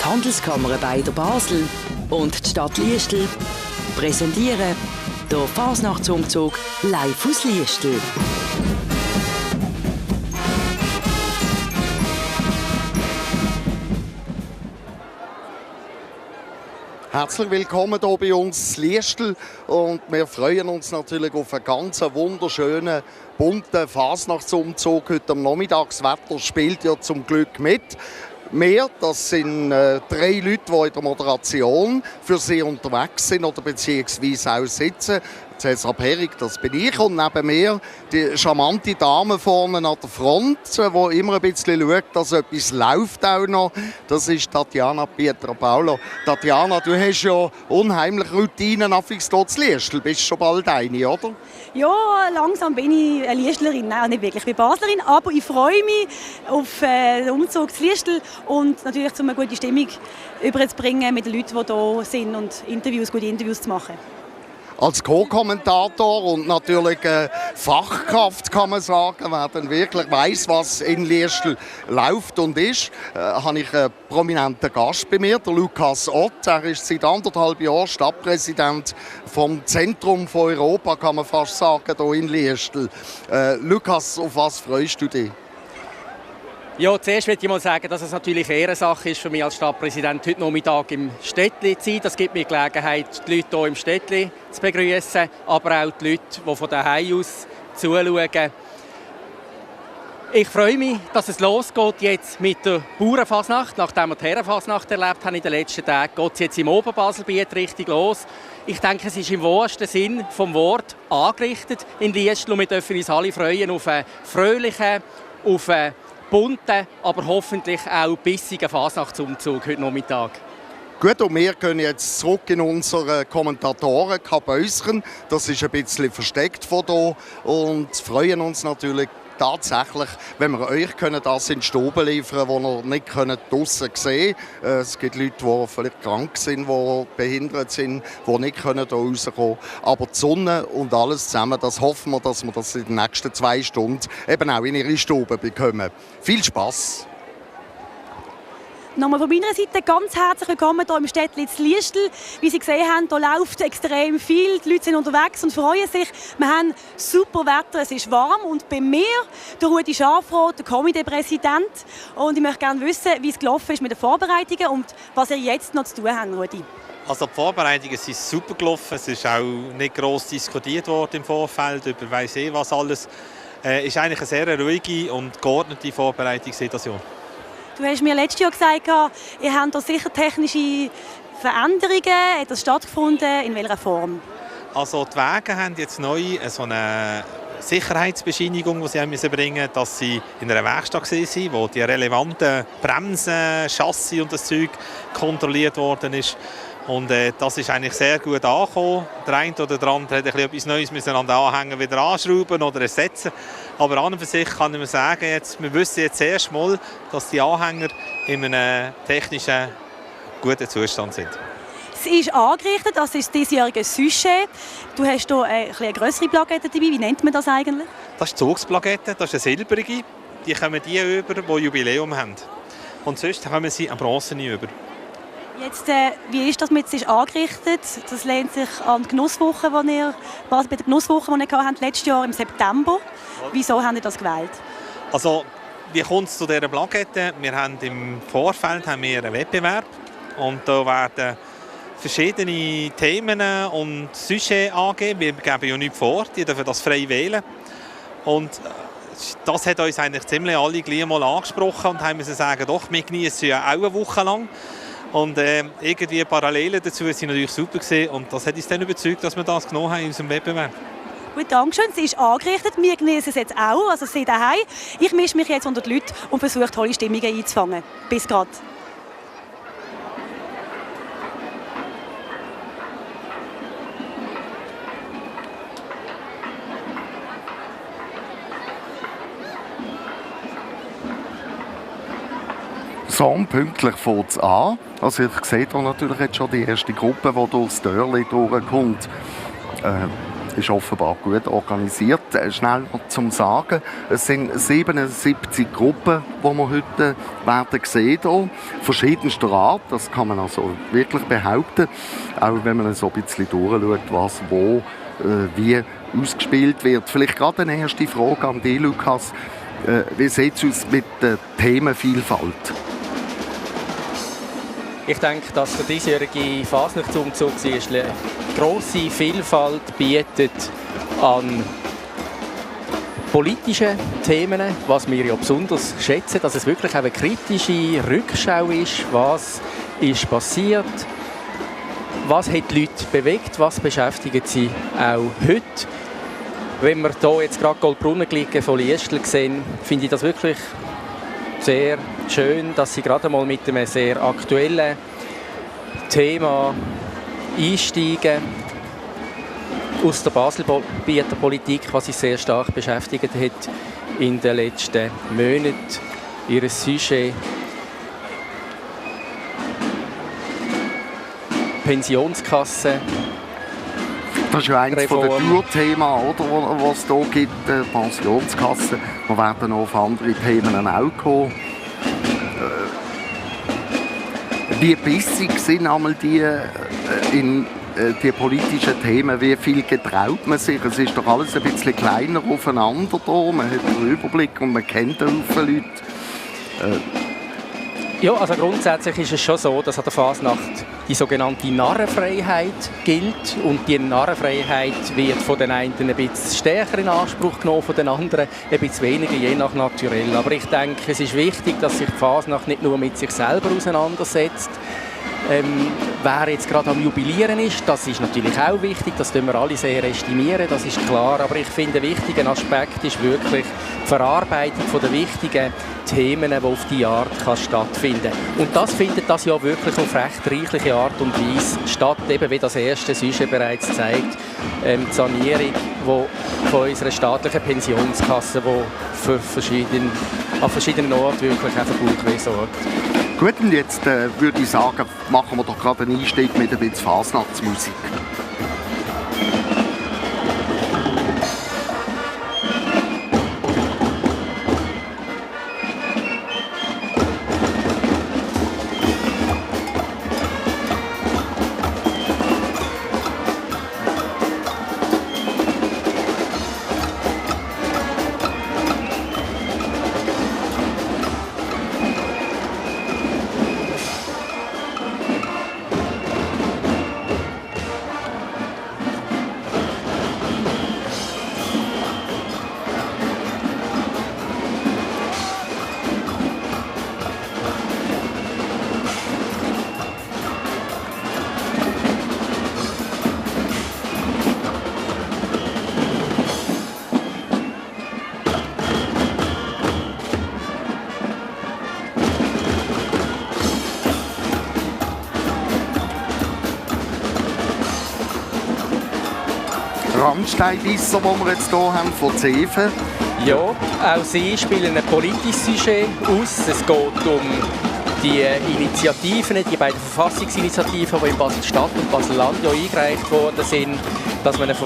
die Handelskammer Beider Basel und die Stadt Liestal präsentieren den Fasnachtsumzug live aus Liestal. Herzlich willkommen hier bei uns in Liestal und wir freuen uns natürlich auf einen ganz wunderschönen, bunten Fasnachtsumzug heute am Nachmittag. Das Wetter spielt ja zum Glück mit. Wir, das sind 3 Leute, die in der Moderation für Sie unterwegs sind oder beziehungsweise auch sitzen. Cäsar Perig, das bin ich, und neben mir die charmante Dame vorne an der Front, die immer ein bisschen schaut, dass etwas läuft auch noch. Das ist Tatjana Pietrapaulo. Tatjana, du hast ja unheimlich Routinen auf dort in Liestal. Bist schon bald eine, oder? Ja, langsam bin ich eine Liestlerin. Nein, nicht wirklich, ich bin Baslerin, aber ich freue mich auf den Umzug zu Liestal und natürlich, um eine gute Stimmung überzubringen mit den Leuten, die hier sind und gute Interviews zu machen. Als Co-Kommentator und natürlich Fachkraft, kann man sagen, wer dann wirklich weiss, was in Liestal läuft und ist, habe ich einen prominenten Gast bei mir, der Lukas Ott. Er ist seit 1,5 Jahren Stadtpräsident vom Zentrum von Europa, kann man fast sagen, hier in Liestal. Lukas, auf was freust du dich? Ja, zuerst möchte ich mal sagen, dass es natürlich eine Ehrensache ist für mich als Stadtpräsident, heute Nachmittag im Städtli zu sein. Das gibt mir die Gelegenheit, die Leute hier im Städtli zu begrüßen, aber auch die Leute, die von daheim aus zuschauen. Ich freue mich, dass es losgeht jetzt mit der Bauernfasnacht. Nachdem wir die Herrenfasnacht erlebt haben in den letzten Tagen, geht es jetzt im Oberbaselbiet richtig los. Ich denke, es ist im wahrsten Sinn vom Wort angerichtet in Liestal und wir dürfen uns alle freuen auf einen fröhlichen, auf einen bunten, aber hoffentlich auch bissigen Fasnachtsumzug heute Nachmittag. Gut, und wir gehen jetzt zurück in unsere Kommentatoren-Kabäuschen. Das ist ein bisschen versteckt von hier und freuen uns natürlich tatsächlich, wenn wir euch das in die Stube liefern können, die ihr nicht draussen sehen könnt. Es gibt Leute, die vielleicht krank sind, die behindert sind, die nicht hier rauskommen können. Aber die Sonne und alles zusammen, das hoffen wir, dass wir das in den nächsten 2 Stunden eben auch in ihre Stube bekommen. Viel Spass! Nochmal von meiner Seite ganz herzlich willkommen hier im Städtli in Liestal. Wie Sie gesehen haben, hier läuft extrem viel. Die Leute sind unterwegs und freuen sich. Wir haben super Wetter, es ist warm. Und bei mir der Rudi Schafroth, der Komiteepräsident. Und ich möchte gerne wissen, wie es gelaufen ist mit den Vorbereitungen und was ihr jetzt noch zu tun habt, Rudi. Also die Vorbereitungen sind super gelaufen. Es ist auch nicht gross diskutiert worden im Vorfeld über weiss was alles. Es ist eigentlich eine sehr ruhige und geordnete Vorbereitung das Jahr. Du hast mir letztes Jahr gesagt, ihr habt da sicher technische Veränderungen. Hat das stattgefunden? In welcher Form? Also die Wege haben jetzt neu so eine Sicherheitsbescheinigung, die sie bringen müssen, dass sie in einer Werkstatt waren, wo die relevanten Bremsen, Chassis und das Zeug kontrolliert worden ist. Und das ist eigentlich sehr gut angekommen. Der eine oder der andere hat etwas Neues an den Anhänger wieder anschrauben oder ersetzen. Aber an und für sich kann ich mir sagen, wir wissen jetzt erst mal, dass die Anhänger in einem technischen guten Zustand sind. Es ist angerichtet, das ist das diesjährige Sujet. Du hast hier eine grössere Plakette dabei. Wie nennt man das eigentlich? Das ist die Zugsplakette, das ist eine silbrige. Die kommen die über, die Jubiläum haben. Und sonst kommen sie eine bronzene über. Jetzt, wie ist das mit sich angerichtet? Das lehnt sich an die Genusswoche, die ihr bei der Genusswoche, die ihr hattet, letztes Jahr im September. Wieso habt ihr das gewählt? Also, wie kommt es zu dieser Plakette? Wir haben im Vorfeld einen Wettbewerb und da werden verschiedene Themen und Sujets angegeben. Wir geben ja nichts vor, die dürfen das frei wählen. Und das hat uns eigentlich ziemlich alle gleich mal angesprochen und haben müssen sagen, doch, wir genießen ja auch eine Woche lang. Und irgendwie Parallelen dazu sind natürlich super gewesen. Und das hat uns dann überzeugt, dass wir das genommen haben in unserem Wettbewerb. Gut, danke schön. Es ist angerichtet. Wir genießen es jetzt auch. Also Sie daheim. Ich mische mich jetzt unter die Leute und versuche tolle Stimmungen einzufangen. Bis grad. So pünktlich fängt es an. Also ich sehe hier natürlich jetzt schon die erste Gruppe, die durchs Dörrli durchkommt. ist offenbar gut organisiert. Schnell noch zum Sagen, es sind 77 Gruppen, die wir heute werden sehen hier. Verschiedenster Art, das kann man also wirklich behaupten. Auch wenn man so ein bisschen durchschaut, was wo wie ausgespielt wird. Vielleicht gerade eine erste Frage an dich, Lukas. Wie sieht es aus mit der Themenvielfalt? Ich denke, dass der diesjährige Fasnachtsumzug eine grosse Vielfalt bietet an politischen Themen, was wir ja besonders schätzen, dass es wirklich auch eine kritische Rückschau ist, was ist passiert, was hat die Leute bewegt, was beschäftigt sie auch heute. Wenn wir hier jetzt gerade Goldbrunnenglicken von Liestel sehen, finde ich das wirklich sehr schön, dass sie gerade mal mit einem sehr aktuellen Thema einsteigen aus der Baselbieter Politik, was sie sehr stark beschäftigt hat in den letzten Monaten. Ihr Sujet Pensionskasse. Das ist ja eines der Tourthemen, was es hier gibt, Pensionskasse. Wir werden noch auf andere Themen auch kommen. Wie bissig sind einmal die politischen Themen? Wie viel getraut man sich? Es ist doch alles ein bisschen kleiner aufeinander da. Man hat einen Überblick und man kennt auch viele Leute. Ja, also grundsätzlich ist es schon so, dass an der Fasnacht die sogenannte Narrenfreiheit gilt. Und die Narrenfreiheit wird von den einen ein bisschen stärker in Anspruch genommen, von den anderen ein bisschen weniger, je nach Naturell. Aber ich denke, es ist wichtig, dass sich die Fasnacht nicht nur mit sich selber auseinandersetzt. Wer jetzt gerade am Jubilieren ist, das ist natürlich auch wichtig, das tun wir alle sehr estimieren, das ist klar. Aber ich finde, ein wichtiger Aspekt ist wirklich die Verarbeitung der wichtigen Themen, die auf diese Art stattfinden kann. Und das findet das ja wirklich auf recht reichliche Art und Weise statt, eben wie das erste Sujet bereits zeigt, die Sanierung von unserer staatlichen Pensionskasse, die an verschiedenen Orten wirklich auch für Bauchweh sorgt. Gut, und jetzt würde ich sagen, machen wir doch gerade einen Einstieg mit ein bisschen Fasnachtsmusik. Randsteinbisser, die wir jetzt hier haben, von Zeven. Ja, auch sie spielen ein politisches Sujet aus. Es geht um die Initiativen, die beiden Verfassungsinitiativen, die in Basel-Stadt und Basel-Land ja eingereicht worden sind, dass man einen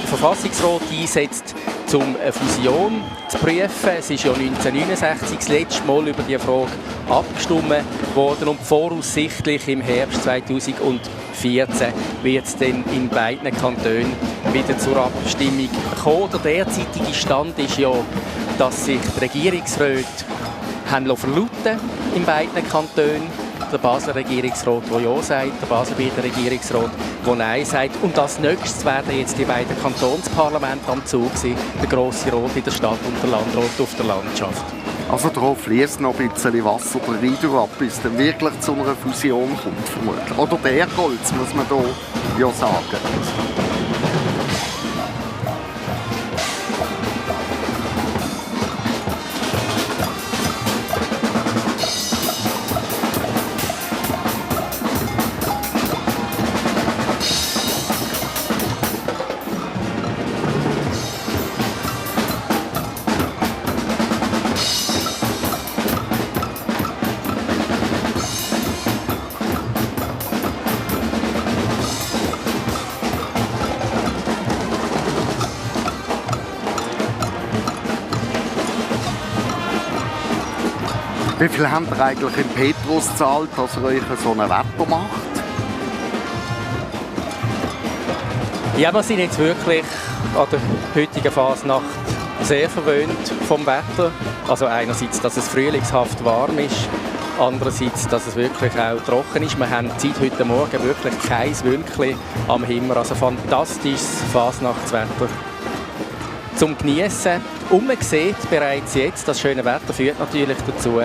Verfassungsrat einsetzt, um eine Fusion zu prüfen. Es ist ja 1969 das letzte Mal über diese Frage abgestimmt worden und voraussichtlich im Herbst 2014 wird es dann in beiden Kantonen wieder zur Abstimmung kommen. Der derzeitige Stand ist ja, dass sich die Regierungsräte haben verlauten in beiden Kantonen. Der Basler Regierungsrat, der Ja sagt, der Baselbieter Regierungsrat, der Nein sagt. Und als nächstes werden jetzt die beiden Kantonsparlamente am Zug sein, der Grosse Rat in der Stadt und der Landrat auf der Landschaft. Also da fließt noch ein bisschen Wasser rein, ab, bis es dann wirklich zu einer Fusion kommt, vermutlich. Oder der Ehrgeiz, muss man hier ja sagen. Wie viel habt ihr eigentlich im Petrus gezahlt, dass ihr euch so ein Wetter macht? Ja, wir sind jetzt wirklich an der heutigen Fasnacht sehr verwöhnt vom Wetter. Also einerseits, dass es frühlingshaft warm ist, andererseits, dass es wirklich auch trocken ist. Wir haben seit heute Morgen wirklich kein Wölkchen am Himmel. Also fantastisches Fasnachtswetter zum Genießen. Und man sieht bereits jetzt, das schöne Wetter führt natürlich dazu,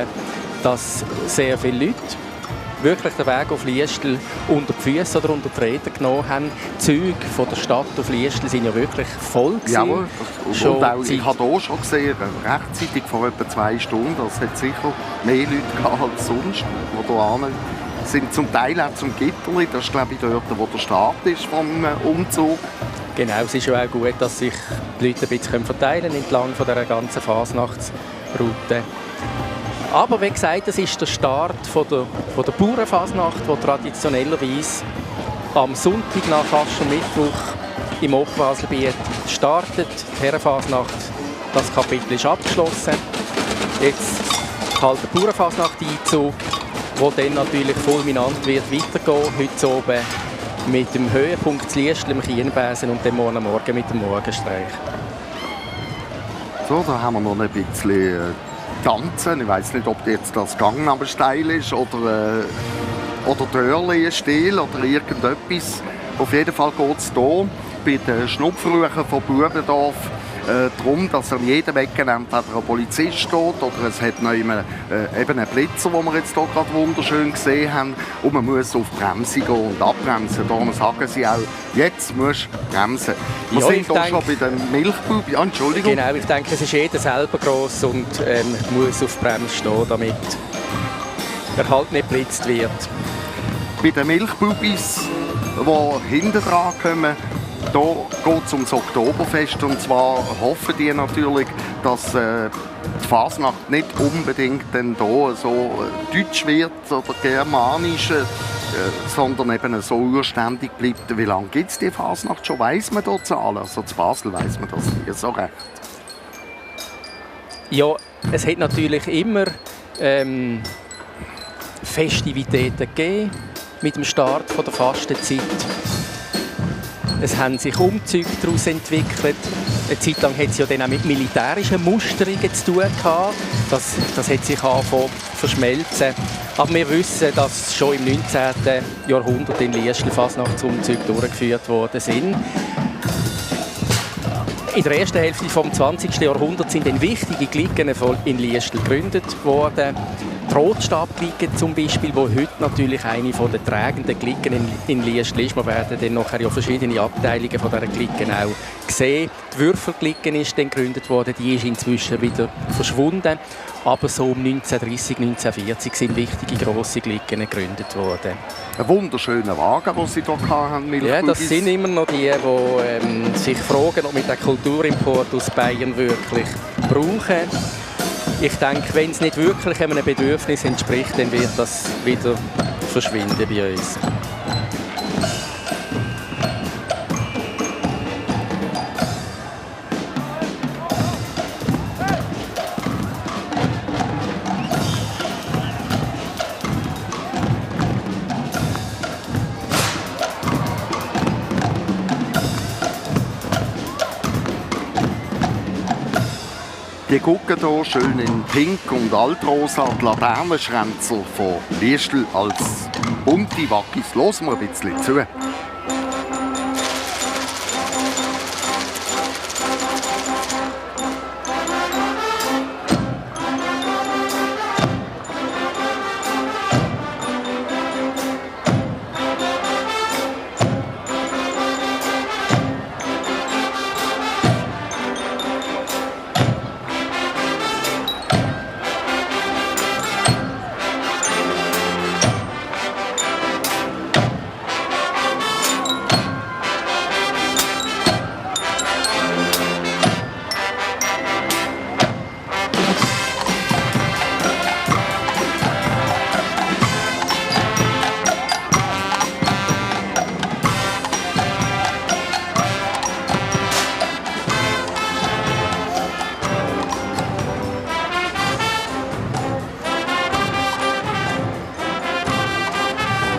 dass sehr viele Leute wirklich den Weg auf Liestal unter die Füße oder unter die Räder genommen haben. Die Züge von der Stadt auf Liestal sind ja wirklich voll gewesen. Jawohl, und auch, ich habe hier schon gesehen, rechtzeitig vor etwa 2 Stunden, es hat sicher mehr Leute gehabt als sonst, die hier hin sind. Zum Teil auch zum Gitterli, das ist glaube ich dort, wo der Start ist vom Umzug. Genau, es ist ja auch gut, dass sich die Leute ein bisschen verteilen können entlang von dieser ganzen Fasnachtsroute. Aber wie gesagt, es ist der Start von der Bauernfasnacht, die traditionellerweise am Sonntag nach Aschermittwoch im Oberbaselbiet startet. Die Herrenfasnacht, das Kapitel ist abgeschlossen. Jetzt halt der Bauernfasnacht-Einzug, der dann natürlich fulminant wird weitergehen. Heute oben mit dem Höhepunkt Liestal im Kienbesen und dann morgen mit dem Morgenstreich. So, da haben wir noch ein bisschen tanzen. Ich weiß nicht, ob jetzt das Gangnam-Style ist oder Dörli-Stil oder irgendetwas. Auf jeden Fall geht es hier bei den Schnupfruchen von Bubendorf darum, dass an jedem Ecke entweder ein Polizist steht oder es hat noch eben einen Blitzer, den wir jetzt hier gerade wunderschön gesehen haben. Und man muss auf Bremse gehen und abbremsen. Darum sagen sie auch, jetzt musst du bremsen. Wir sind hier schon bei den Milchbuben. Ja, Entschuldigung. Genau, ich denke, es ist jeder selber gross und muss auf Bremse stehen, damit er halt nicht geblitzt wird. Bei den Milchbubis, die hinten dran kommen, da geht es ums Oktoberfest und zwar hoffen die natürlich, dass die Fasnacht nicht unbedingt dann hier so deutsch wird oder germanisch, sondern eben so urständig bleibt. Wie lange gibt es die Fasnacht schon? Weiss man da Zahlen? Also zu Basel weiss man das nicht so recht. Ja, es hat natürlich immer Festivitäten gegeben mit dem Start der Fastenzeit. Es haben sich Umzüge daraus entwickelt. Eine Zeit lang hat es ja dann auch mit militärischen Musterungen zu tun gehabt. Das hat sich angefangen zu verschmelzen. Aber wir wissen, dass schon im 19. Jahrhundert in Liestal Fasnachtsumzüge durchgeführt worden sind. In der ersten Hälfte des 20. Jahrhunderts sind dann wichtige Glicken in Liestal gegründet worden. Die Rotstab-Glicken zum Beispiel, die heute natürlich eine der tragenden Glicken in Liestal ist. Wir werden dann nachher ja verschiedene Abteilungen von dieser Glicken auch sehen. Die Würfelglicken ist dann gegründet worden, die ist inzwischen wieder verschwunden. Aber so um 1930, 1940 sind wichtige grosse Glicken gegründet worden. Ein wunderschöner Wagen, den Sie hier hatten. Ja, das sind immer noch die sich fragen, ob wir den Kulturimport aus Bayern wirklich brauchen. Ich denke, wenn es nicht wirklich einem Bedürfnis entspricht, dann wird das wieder verschwinden bei uns. Die gucken hier schön in Pink und Altrosa die Laternenschränzer von Liestal als bunte Wackis. Hören wir ein bisschen zu.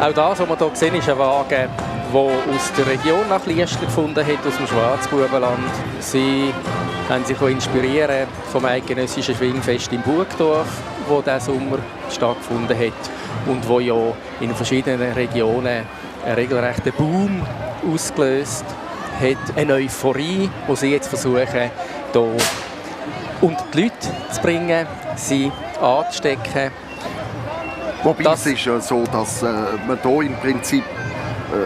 Auch das, was wir hier sehen, ist ein Wagen, der aus der Region nach Liestal gefunden hat, aus dem Schwarzbubenland. Sie haben sich auch inspirieren vom eidgenössischen Schwingfest in Burgdorf, wo diesen Sommer stattgefunden hat und wo ja in verschiedenen Regionen einen regelrechten Boom ausgelöst hat, eine Euphorie, die sie jetzt versuchen, hier unter die Leute zu bringen, sie anzustecken. Wobei es ist ja so, dass man hier im Prinzip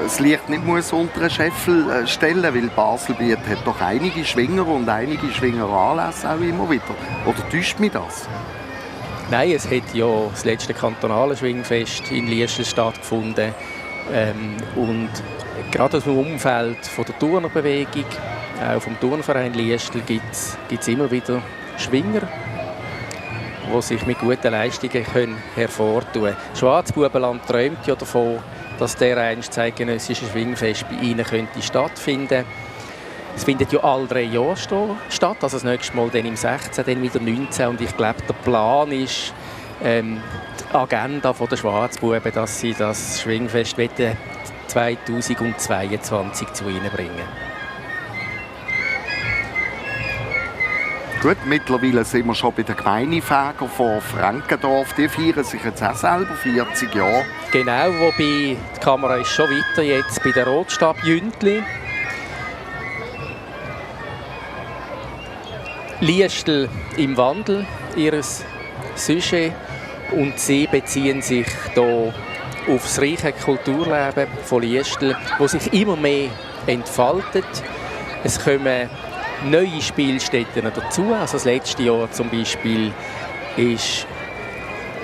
das Licht nicht muss unter den Scheffel stellen muss, weil Baselbiet hat doch einige Schwinger und einige Schwingeranlässe auch immer wieder. Oder täuscht mich das? Nein, es hat ja das letzte kantonale Schwingfest in Liestal stattgefunden. Und gerade aus dem Umfeld von der Turnerbewegung, auch vom Turnverein Liestal, gibt es immer wieder Schwinger, die sich mit guten Leistungen hervortun können. Schwarzbubenland träumt ja davon, dass dereinst das eidgenössische Schwingfest bei ihnen stattfinden könnte. Es findet ja alle 3 Jahre statt, also das nächste Mal dann im 16, dann wieder 19. Und ich glaube, der Plan ist, die Agenda der Schwarzbuben, dass sie das Schwingfest 2022 zu ihnen bringen. Gut, mittlerweile sind wir schon bei den Gemeindefägern von Frankendorf. Die feiern sich jetzt auch selber 40 Jahre. Genau, wobei die Kamera ist schon weiter jetzt bei der Rotstab Jüntli. Liestal im Wandel, ihres Sujet. Und sie beziehen sich hier auf das reiche Kulturleben von Liestal, das sich immer mehr entfaltet. Es kommen neue Spielstätten dazu. Also das letzte Jahr zum Beispiel ist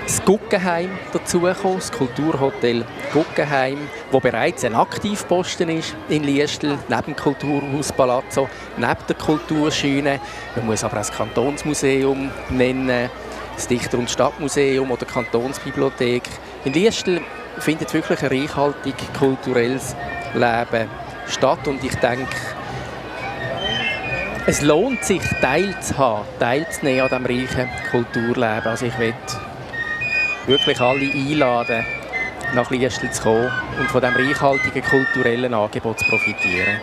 das Guggenheim dazugekommen, das Kulturhotel Guggenheim, wo bereits ein Aktivposten ist in Liestal, neben dem Kulturhaus Palazzo, neben der Kulturschiene. Man muss aber auch das Kantonsmuseum nennen, das Dichter- und Stadtmuseum oder die Kantonsbibliothek. In Liestal findet wirklich ein reichhaltig kulturelles Leben statt und ich denke, es lohnt sich, teilzunehmen an diesem reichen Kulturleben. Also ich möchte wirklich alle einladen, nach Liestal zu kommen und von diesem reichhaltigen kulturellen Angebot zu profitieren.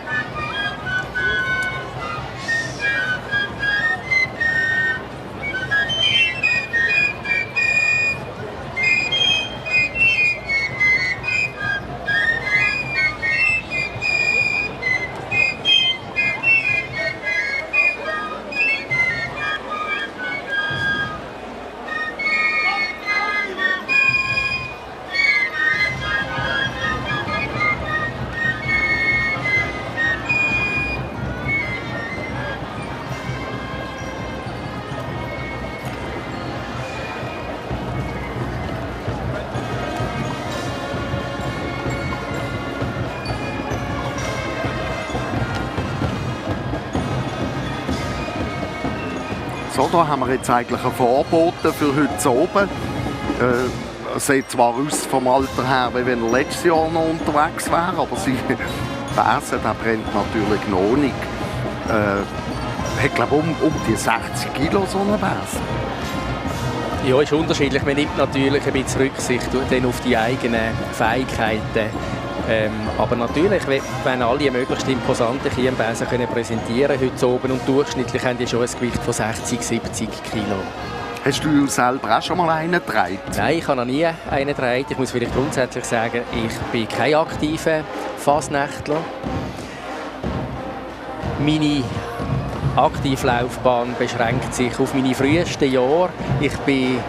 So, da haben wir jetzt eigentlich ein Vorboten für heute oben. Es sieht zwar aus vom Alter her, wie wenn er letztes Jahr noch unterwegs wäre, aber sein Besen, der brennt natürlich noch nicht. Hat, glaube ich, um die 60 Kilo so einen Besen. Ja, ist unterschiedlich. Man nimmt natürlich ein bisschen Rücksicht auf die eigenen Fähigkeiten. Aber natürlich, wenn alle möglichst imposante Kienbesen präsentieren können heute oben und durchschnittlich haben die schon ein Gewicht von 60, 70 Kilo. Hast du selber auch schon mal einen getragen? Nein, ich habe noch nie einen getragen. Ich muss vielleicht grundsätzlich sagen, ich bin kein aktiver Fasnächtler. Meine Aktivlaufbahn beschränkt sich auf meine frühesten Jahre. Ich bin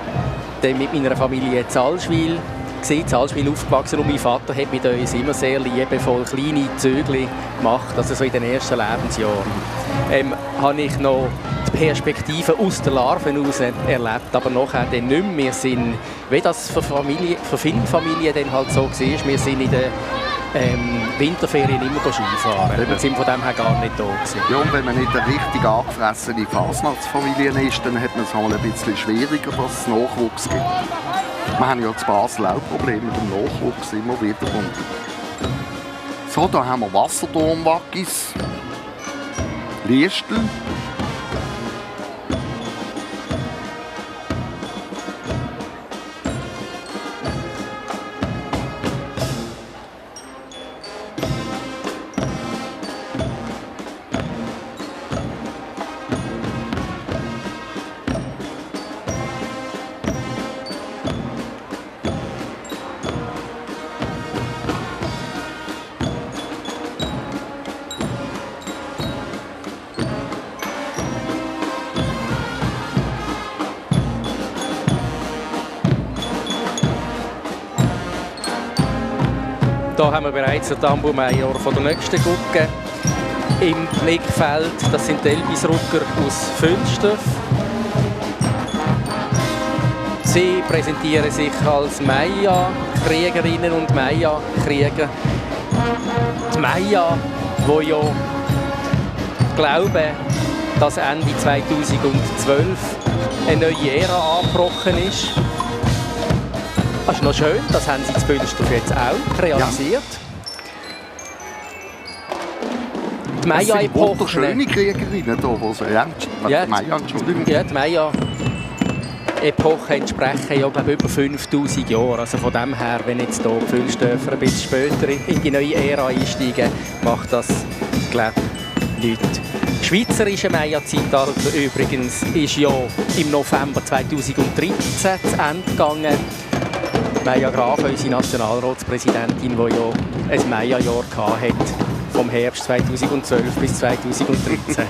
dann mit meiner Familie in Zalschwil aufgewachsen und mein Vater hat mit uns immer sehr liebevoll kleine Zügel gemacht, also so in den ersten Lebensjahren. Habe ich noch die Perspektive aus der Larve heraus erlebt, aber nachher dann nicht mehr. Wir sind, wie das für viele Familien dann halt so war, wir sind in der Winterferien immer Skifahren und sind von dem her gar nicht da gewesen. Ja, und wenn man nicht eine richtig angefressene Fasnachtsfamilie ist, dann hat man es mal ein bisschen schwieriger, dass es Nachwuchs gibt. Wir haben ja zu Basel auch Probleme mit dem Nachwuchs immer wieder. Und so, da haben wir Wasserturmwaggis, Liestal. Da haben wir bereits den Tambourmajor von der nächsten Gucke im Blickfeld. Das sind die Elbisrucker aus Fünfstoff. Sie präsentieren sich als Maya-Kriegerinnen und Maya-Krieger. Die Maya, die ja glauben, dass Ende 2012 eine neue Ära angebrochen ist. Das ist noch schön, das haben sie in Fünfstoff jetzt auch realisiert. Ja. Die Maya-Epoche. Das sind schöne Kriegerinnen hier, die Maya, Entschuldigung. Ja, die Maya-Epoche entsprechen ja, glaube ich, über 5000 Jahre. Also von dem her, wenn jetzt hier die Fünfstöfer ein bisschen später in die neue Ära einsteigen, macht das, glaube ich, nichts. Das schweizerische Maya-Zeitalter übrigens ist ja im November 2013 zu Ende gegangen. Maya Graf, unsere Nationalratspräsidentin, die ja ein Maya-Jahr hatte, vom Herbst 2012 bis 2013.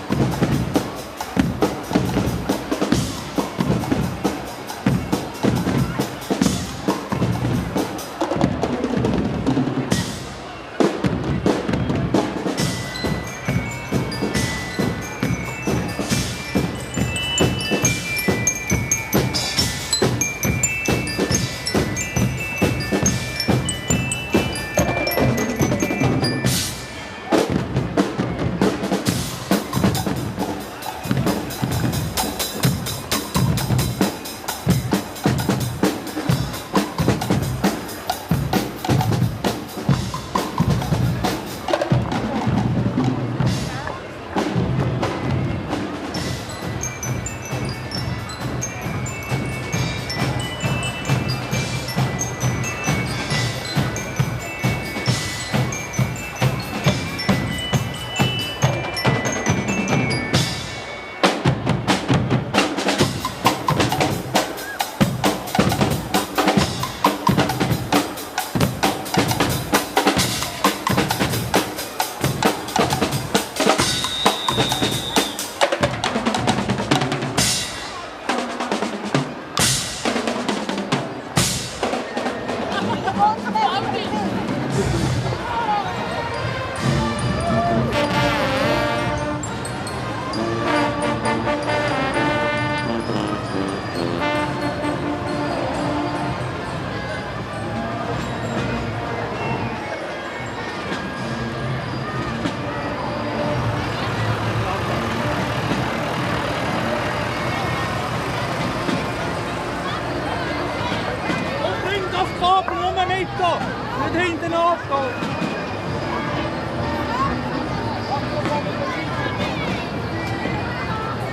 Nicht hinten anstehen!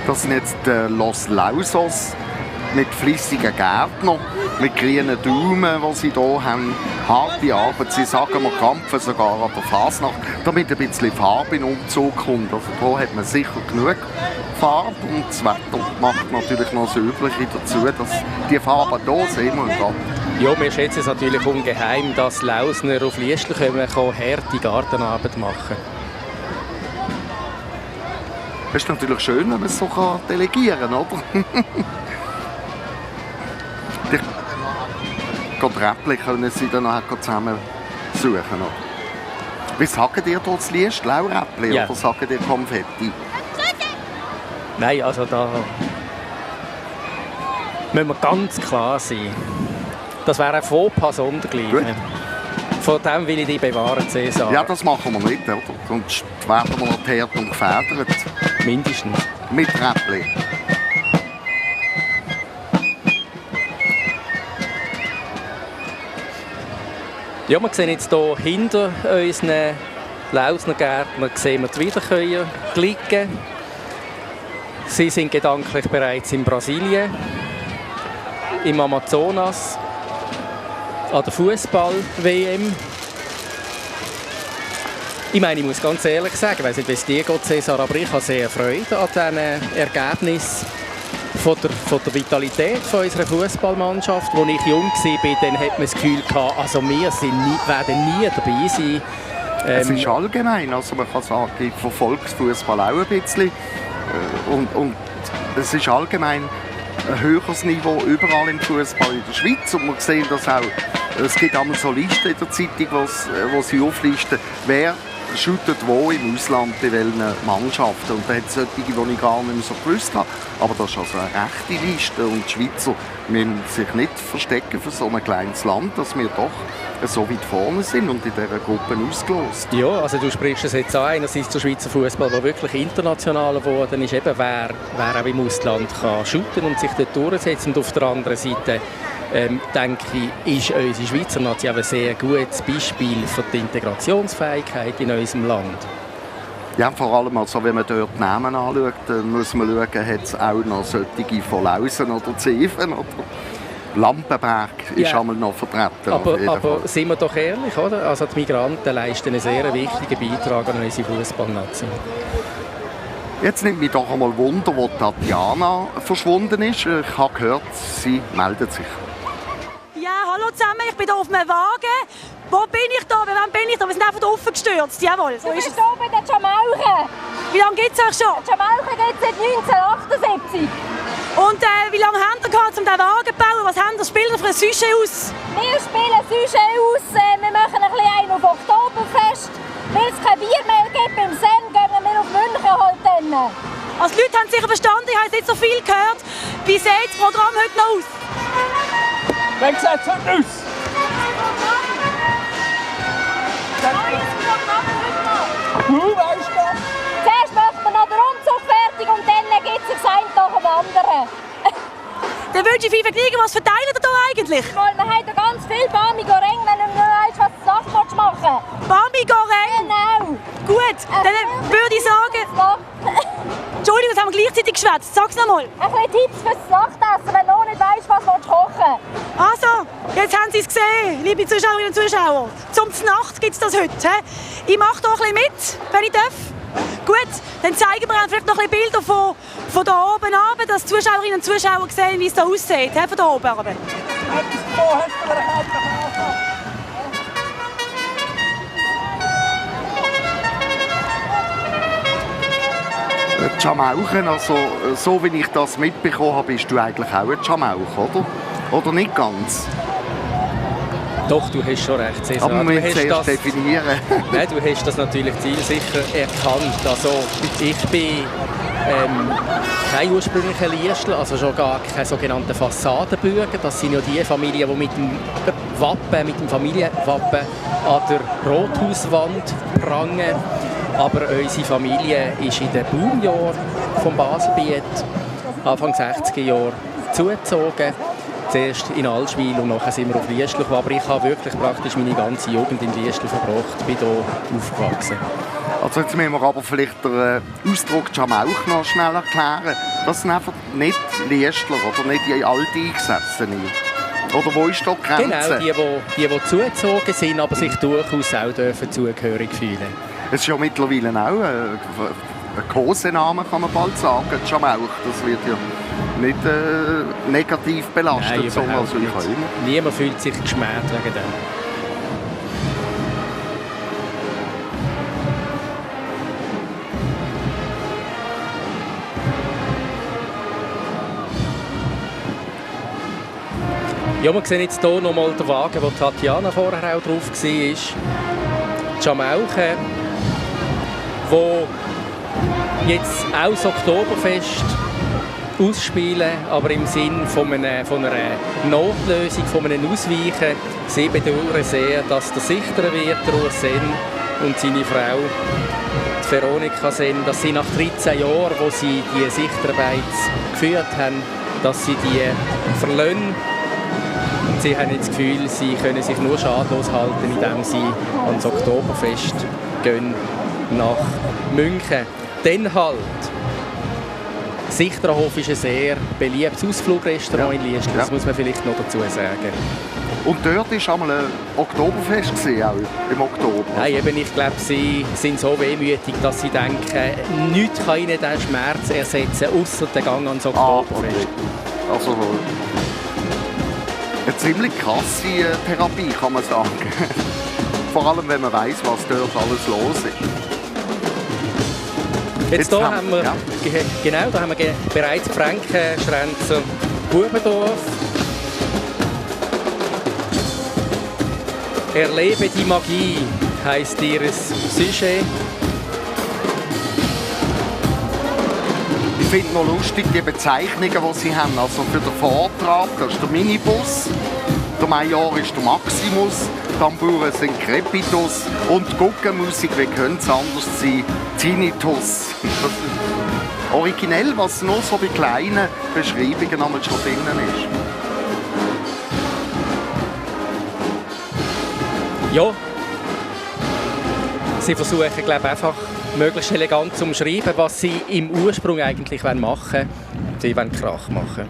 Das sind jetzt Los Lausos mit fleissigen Gärtnern, mit grünen Daumen, die sie hier haben. Harte Arbeit, sie sagen, wir kämpfen sogar an der Fasnacht, damit ein bisschen Farbe in den Umzug kommt. Also hier hat man sicher genug Farbe und das Wetter macht natürlich noch das Übliche dazu, dass die Farben hier sehen wir. Ja, wir schätzen es natürlich ungeheim, dass Lausner auf Liestl kommen kann, harte Gartenarbeit machen. Das ist natürlich schön, wenn man es so delegieren kann, oder? Die Räppchen können sie dann auch zusammen suchen. Oder? Wie sagt ihr hier das Liestl? Auch Räppchen Ja. oder sagt ihr Konfetti? Nein, also da müssen wir ganz klar sein. Das wäre ein Fauxpas sondergleichen. Von dem will ich dich bewahren, Cäsar. Ja, das machen wir nicht, oder? Sonst werden wir noch geteert und gefedert. Mindestens. Mit Räppchen. Ja, wir sehen jetzt hier hinter unseren Lausner Gärtnern sehen wir die Wiederkäuer liegen. Sie sind gedanklich bereits in Brasilien, im Amazonas, an der Fußball-WM. Ich meine, ich muss ganz ehrlich sagen, ich weiss nicht, wie es dir geht, Cäsar, aber ich habe sehr Freude an diesen Ergebnissen von der Vitalität unserer Fußballmannschaft. Als ich jung war, dann hat man das Gefühl gehabt, also wir werden nie dabei sein. Es ist allgemein, also man kann sagen, ich verfolge Fußball auch ein bisschen. Und es ist allgemein ein höheres Niveau überall im Fußball in der Schweiz. Und wir sehen das auch Es gibt einmal so Listen in der Zeitung, wo sie auflisten, wer shootet wo im Ausland bei welchen Mannschaften. Und da hat es solche, die ich gar nicht mehr so gewusst habe. Aber das ist also eine rechte Liste. Und die Schweizer müssen sich nicht verstecken für so ein kleines Land, dass wir doch so weit vorne sind und in dieser Gruppe ausgelost. Ja, also du sprichst es jetzt an. Einerseits der Schweizer Fußball, der wirklich international geworden ist, eben wer auch im Ausland kann shooten und sich dort durchsetzen. Und auf der anderen Seite denke ich, ist unsere Schweizer Nation ein sehr gutes Beispiel für die Integrationsfähigkeit in unserem Land. Ja, vor allem, also, wenn man dort die Namen anschaut, dann muss man schauen, hat es auch noch solche von Lausen oder Zeven oder Lampenberg ist einmal noch vertreten. Aber sind wir doch ehrlich, oder? Also die Migranten leisten einen sehr wichtigen Beitrag an unsere Fußballnation. Jetzt nimmt mich doch einmal Wunder, wo Tatjana verschwunden ist. Ich habe gehört, sie meldet sich. Ja, hallo zusammen, ich bin hier auf einem Wagen. Wo bin ich da? Bei wem bin ich da? Wir sind einfach offen gestürzt. Jawohl. Du bist hier bei den Jamauchen. Wie lange gibt es euch schon? Die Jamauchen gibt es seit 1978. Und wie lange habt ihr gehabt, um diesen Wagen zu bauen? Was habt ihr? Spielt ihr für ein Sujet aus? Wir spielen Sujet aus. Wir machen ein bisschen einen auf Oktoberfest. Weil es kein Bier mehr gibt beim Sen, gehen wir auf München halt dann. Also die Leute haben sicher verstanden, ich habe jetzt nicht so viel gehört. Wie sieht das Programm heute noch aus? Wie sieht es heute aus? Weißt du? Zuerst macht man noch den Umzug fertig und dann gibt es sich ein nach dem anderen. Dann wünsche ich viel Vergnügen. Was verteilen ihr da eigentlich? Weil wir haben da ganz viel Bami Goreng, wenn du nicht weißt, was du Sachen machen willst. Bami Goreng? Genau. Gut, dann würde ich sagen... Entschuldigung, jetzt haben wir gleichzeitig geschwätzt. Sag's noch mal. Ein bisschen Tipps fürs Nachtessen, wenn du noch nicht weißt, was du kochen willst. Also, jetzt haben Sie es gesehen, liebe Zuschauerinnen und Zuschauer. Zum Nacht gibt es das heute. Ich mache hier ein bisschen mit, wenn ich darf. Gut, dann zeigen wir vielleicht noch ein bisschen Bilder von da oben runter, dass die Zuschauerinnen und Zuschauer sehen, wie es da aussieht, von da oben runter. Jamauchen, also so wie ich das mitbekommen habe, bist du eigentlich auch ein Jamauch, oder? Oder nicht ganz? Doch, du hast schon recht, Cesar. Aber wir müssen zuerst definieren. Nein, du hast das natürlich zielsicher erkannt. Also, ich bin kein ursprünglicher Liestler, also schon gar kein sogenannter Fassadenbürger. Das sind ja die Familien, die mit dem Familienwappen an der Rothauswand prangen. Aber unsere Familie ist in den Boomjahren vom Baselbiet, Anfang 60er Jahre, zugezogen. Zuerst in Allschwil und nachher sind wir auf Liestl. Aber ich habe wirklich praktisch meine ganze Jugend in Liestl verbracht, bin hier aufgewachsen. Also jetzt müssen wir aber vielleicht den Ausdruck Jamauch noch schnell erklären. Das sind einfach nicht Liestler oder nicht die Alteingesessenen. Oder wo ist da die Grenze? Genau, die zugezogen sind, aber sich durchaus auch dürfen zugehörig fühlen. Es ist ja mittlerweile auch ein Kosename, kann man bald sagen, Jamauch. Das wird ja nicht negativ belastet. Nein, sondern also niemand fühlt sich geschmäht wegen dem. Ja, wir sehen jetzt hier nochmal den Wagen, wo Tatjana vorher auch drauf war. Die Jamauchen, wo jetzt auch das Oktoberfest ausspielen, aber im Sinn von einer Notlösung, von einem Ausweichen. Sie bedauern sehr, dass der Sichter wird, Urs Sen und seine Frau, die Veronika Sen, dass sie nach 13 Jahren, wo sie die Sichtarbeit geführt haben, dass sie die verlassen. Und sie haben jetzt das Gefühl, sie können sich nur schadlos halten, indem sie ans Oktoberfest gehen nach München. Dann halt. Sichterhof ist ein sehr beliebtes Ausflugrestaurant in Liestl, das muss man vielleicht noch dazu sagen. Und dort war einmal ein Oktoberfest, auch im Oktober. Nein, eben, ich glaube, sie sind so wehmütig, dass sie denken, nichts kann ihnen diesen Schmerz ersetzen, außer den Gang ans Oktoberfest. Okay. Also eine ziemlich krasse Therapie, kann man sagen. Vor allem, wenn man weiss, was dort alles los ist. Jetzt hier haben wir, genau, da haben wir bereits Frankenschränzer Bubendorf. Erlebe die Magie heisst ihr Sujet. Ich finde noch lustig die Bezeichnungen, die sie haben. Also für den Vortrag, das ist der Minibus, der Major ist der Maximus, die Tamburen sind Crepitus und die Guggenmusik, wie könnte es anders sein, Tinnitus. Das ist originell, was nur so bei kleinen Beschreibungen einmal schon drin ist. Ja, sie versuchen, glaube ich, einfach möglichst elegant zu umschreiben, was sie im Ursprung eigentlich machen wollen. Sie wollen Krach machen.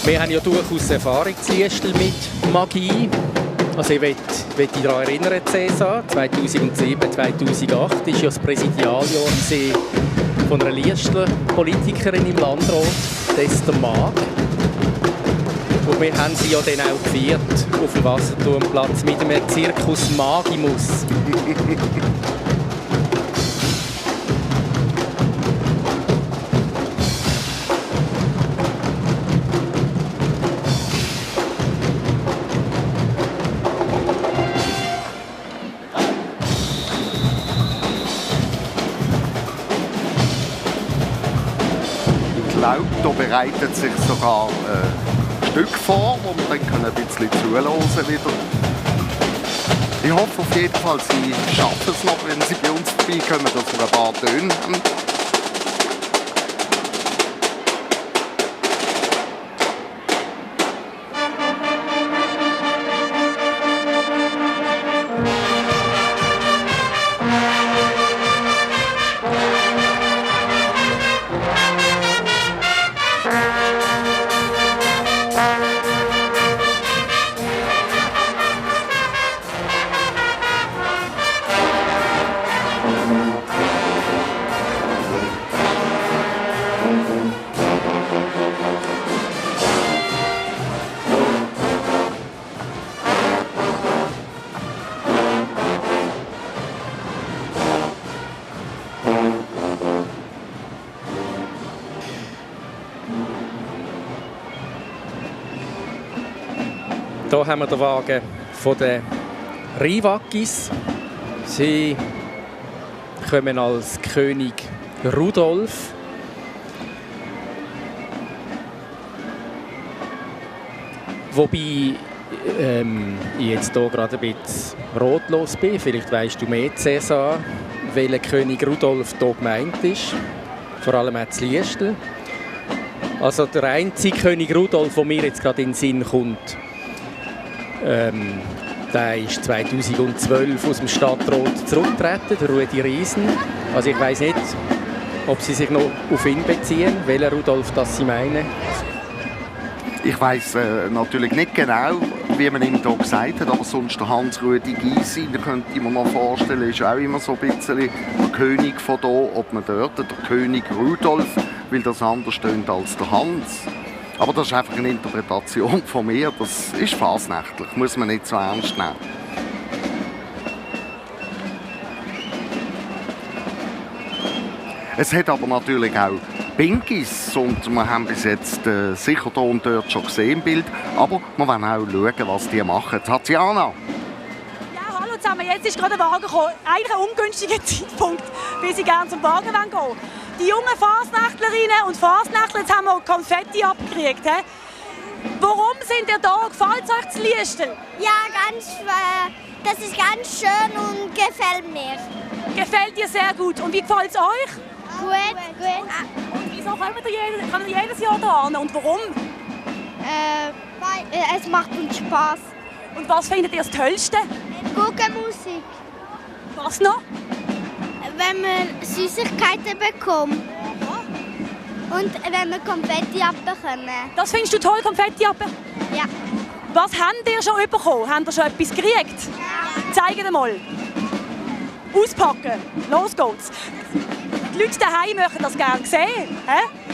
Wir haben ja durchaus Erfahrung zu Liestel mit Magie. Also ich möchte daran erinnern, Cäsar, 2007, 2008 war ja das Präsidialjahr von einer Liestler Politikerin im Landrat, Esther Maag. Und wir haben sie ja dann auch gefeiert auf dem Wasserturmplatz mit einem Circus Magimus. Ich glaube, da bereitet sich sogar ein Stück vor, wo wir dann ein bisschen zuhören wieder. Ich hoffe auf jeden Fall, Sie schaffen es noch, wenn Sie bei uns vorbeikommen, dass wir ein paar Töne haben. Hier haben wir den Wagen von den Rivakis. Sie kommen als König Rudolf. Wobei ich jetzt hier gerade ein bisschen ratlos bin. Vielleicht weisst du mehr, Cäsar, welcher König Rudolf hier gemeint ist. Vor allem auch zu Liestel. Also der einzige König Rudolf, der mir jetzt gerade in den Sinn kommt, der ist 2012 aus dem Stadtrat zurückgetreten, der Rudi Riesen. Also ich weiss nicht, ob Sie sich noch auf ihn beziehen, welchen Rudolf das Sie meinen. Ich weiss natürlich nicht genau, wie man ihm hier gesagt hat, aber sonst der Hans-Rudi Gysi, da könnte ich mir noch vorstellen, ist auch immer so ein bisschen der König von hier, ob man dort der König Rudolf, weil das anders tönt als der Hans. Aber das ist einfach eine Interpretation von mir, das ist fasnächtlich, muss man nicht so ernst nehmen. Es hat aber natürlich auch Pinkies und wir haben bis jetzt sicher hier und dort schon gesehen im Bild, aber wir wollen auch schauen, was die machen. Tatjana! Ja, hallo zusammen, jetzt ist gerade der Wagen gekommen. Eigentlich ein ungünstiger Zeitpunkt, weil Sie gerne zum Wagen gehen wollen. Die jungen Fasnächtlerinnen und Fasnächtler, jetzt haben wir Konfetti abgekriegt. He? Warum sind ihr da? Gefällt es euch zu Liestel? Ja, das ist ganz schön und gefällt mir. Gefällt dir sehr gut. Und wie gefällt es euch? Gut. Und wieso kommen ihr jedes Jahr da hin? Und warum? Es macht uns Spaß. Und was findet ihr das Tollste? Gute Musik. Was noch? Wenn man Süßigkeiten bekommt. Und wenn wir Konfetti abbekommen. Das findest du toll, Konfetti abbekommen? Ja. Was habt ihr schon bekommen? Habt ihr schon etwas gekriegt? Ja. Zeigt mal. Auspacken. Los geht's. Die Leute daheim möchten das gerne sehen.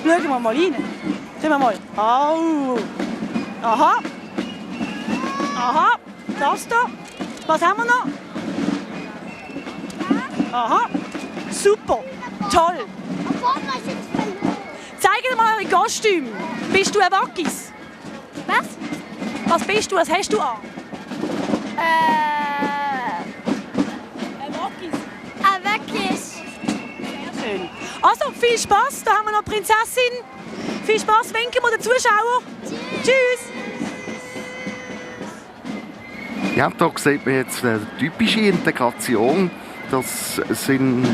Schauen wir mal rein. Schauen wir mal. Oh. Aha. Aha. Das da. Was haben wir noch? Aha. Super. Toll. Zeigt mal eure Kostüme. Bist du ein Wackis? Was? Was bist du? Was hast du an? Ein Wackis. Ein Wackis. Sehr schön. Also, viel Spaß. Da haben wir noch die Prinzessin. Viel Spaß. Winken wir den Zuschauern. Tschüss. Ja, da sieht man jetzt eine typische Integration. Das sind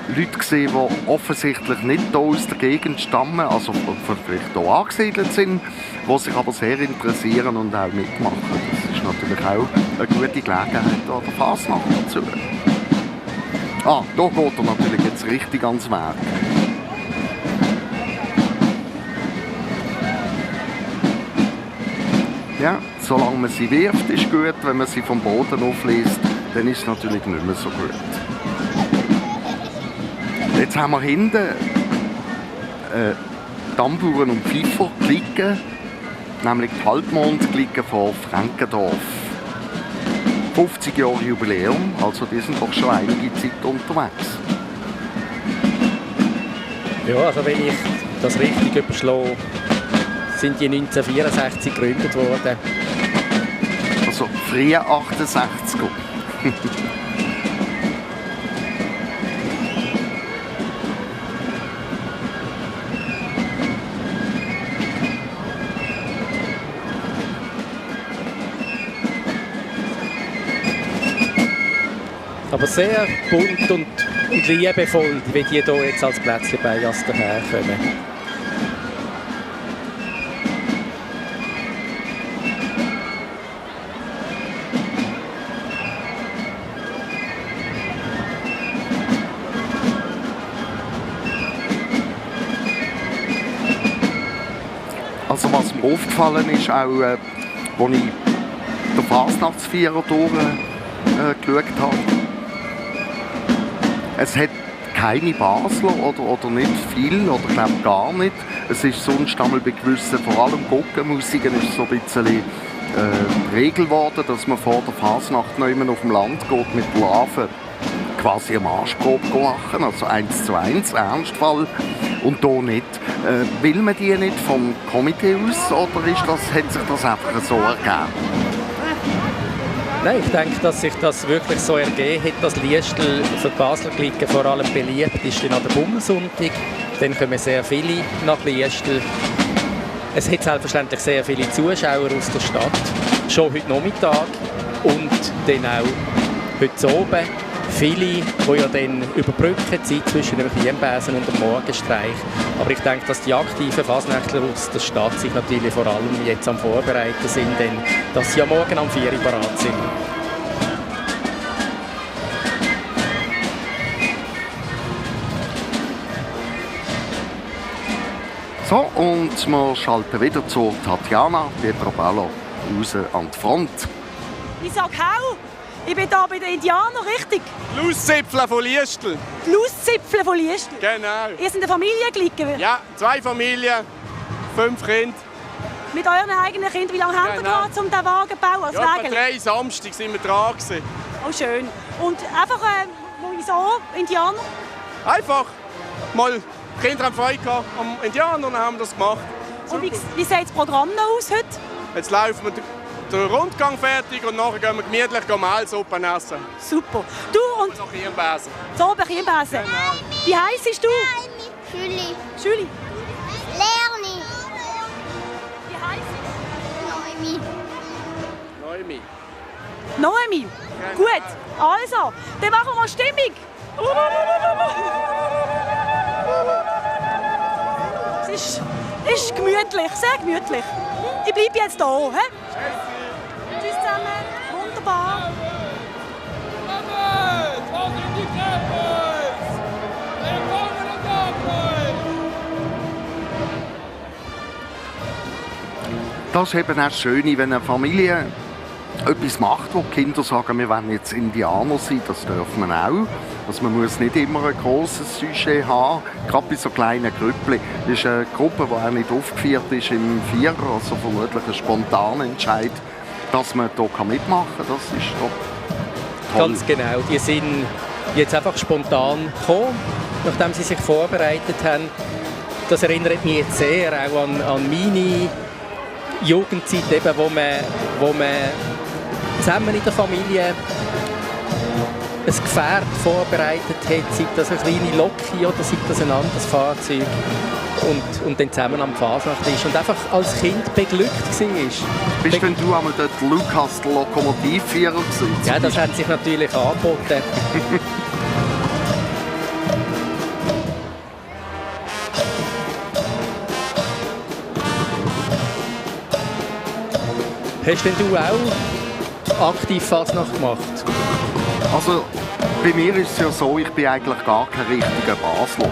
Leute gesehen, die offensichtlich nicht hier aus der Gegend stammen, also vielleicht hier angesiedelt sind, die sich aber sehr interessieren und auch mitmachen. Das ist natürlich auch eine gute Gelegenheit an der Fasnacht dazu. Ah, da geht er natürlich jetzt richtig ans Werk. Ja, solange man sie wirft, ist gut. Wenn man sie vom Boden auflässt, dann ist es natürlich nicht mehr so gut. Jetzt haben wir hinten Tamburen und Pfeifer Glicken, nämlich die Halbmond-Glicken von Frankendorf. 50 Jahre Jubiläum, also die sind doch schon einige Zeit unterwegs. Ja, also wenn ich das richtig überschlage, sind die 1964 gegründet worden. Also frühe 68er. Aber sehr bunt und liebevoll, wie die hier jetzt als Plätzchenbeigasse daherkommen. Also was mir aufgefallen ist, auch als ich den Fasnachtsvierer durchgeschaut habe, es hat keine Basler oder nicht viel, oder glaube gar nicht. Es ist sonst einmal bei gewissen, vor allem Gockenmusiken, ist so ein bisschen die Regel geworden, dass man vor der Fasnacht noch immer auf dem Land geht mit Larven quasi eine Marschprobe machen, also 1:1, Ernstfall. Und hier nicht. Will man die nicht vom Komitee aus oder hat sich das einfach so ergeben? Nein, ich denke, dass sich das wirklich so ergeben hat, dass Liestel für die Basler Glicken vor allem beliebt ist an der Bummelsonntag. Dann kommen sehr viele nach Liestel. Es hat selbstverständlich sehr viele Zuschauer aus der Stadt, schon heute Nachmittag und dann auch heute oben. Viele, die ja dann überbrücken die Zeit zwischen dem Chiembesen und dem Morgenstreich. Aber ich denke, dass die aktiven Fasnächtler aus der Stadt sich natürlich vor allem jetzt am Vorbereiten sind, denn dass sie ja morgen am 4 Uhr parat sind. So, und wir schalten wieder zu Tatjana Pietroballo raus an die Front. Ich sage Hau. Ich bin hier bei den Indianern, richtig? Die Lauszipfel von Liestel. Die Lauszipfel von Liestel? Genau. Ihr seid eine Familie geliehen? Ja, 2 Familien, 5 Kinder. Mit euren eigenen Kindern? Wie lange habt ihr gehabt, um diesen Wagen zu bauen? Als ja, etwa 3 Samstage sind wir dran gewesen. Oh, schön. Und einfach, wieso Indianer? Einfach mal, die Kinder haben Freude gehabt am Indianer und dann haben wir das gemacht. Und wie sieht das Programm noch aus heute? Jetzt laufen wir den Rundgang fertig und nachher gehen wir gemütlich Mehlsuppe essen. Super. Du und noch Chiembesen. So, bei Chiembesen. Genau. Wie heisst du? Schüli. Schüli. Lerni. Wie heisst du? Noemi. Noemi. Noemi. Genau. Gut. Also, dann machen wir Stimmung. Es ist gemütlich, sehr gemütlich. Ich bleibe jetzt hier. He? Tschüss zusammen. Wunderbar. Das ist eben auch das Schöne, wenn eine Familie etwas macht, wo die Kinder sagen, wir wollen jetzt Indianer sein, das dürfen wir auch. Also man muss nicht immer ein grosses Sujet haben, gerade bei so kleinen Grüppchen. Das ist eine Gruppe, die auch nicht aufgeführt ist im Vierer, also vermutlich ein spontaner Entscheid, dass man hier mitmachen kann. Das ist doch toll. Ganz genau, die sind jetzt einfach spontan gekommen, nachdem sie sich vorbereitet haben. Das erinnert mich jetzt sehr auch an meine Jugendzeit, eben, wo man zusammen in der Familie ein Gefährt vorbereitet hat, sei das eine kleine Loki oder sei das ein anderes Fahrzeug und dann zusammen am Fasnacht ist und einfach als Kind beglückt war. Bist denn du einmal dort Lukas, der Lokomotivführer gewesen? Ja, das hat sich natürlich angeboten. Hast denn du auch aktiv Fasnacht gemacht? Also, bei mir ist es ja so, ich bin eigentlich gar kein richtiger Basler.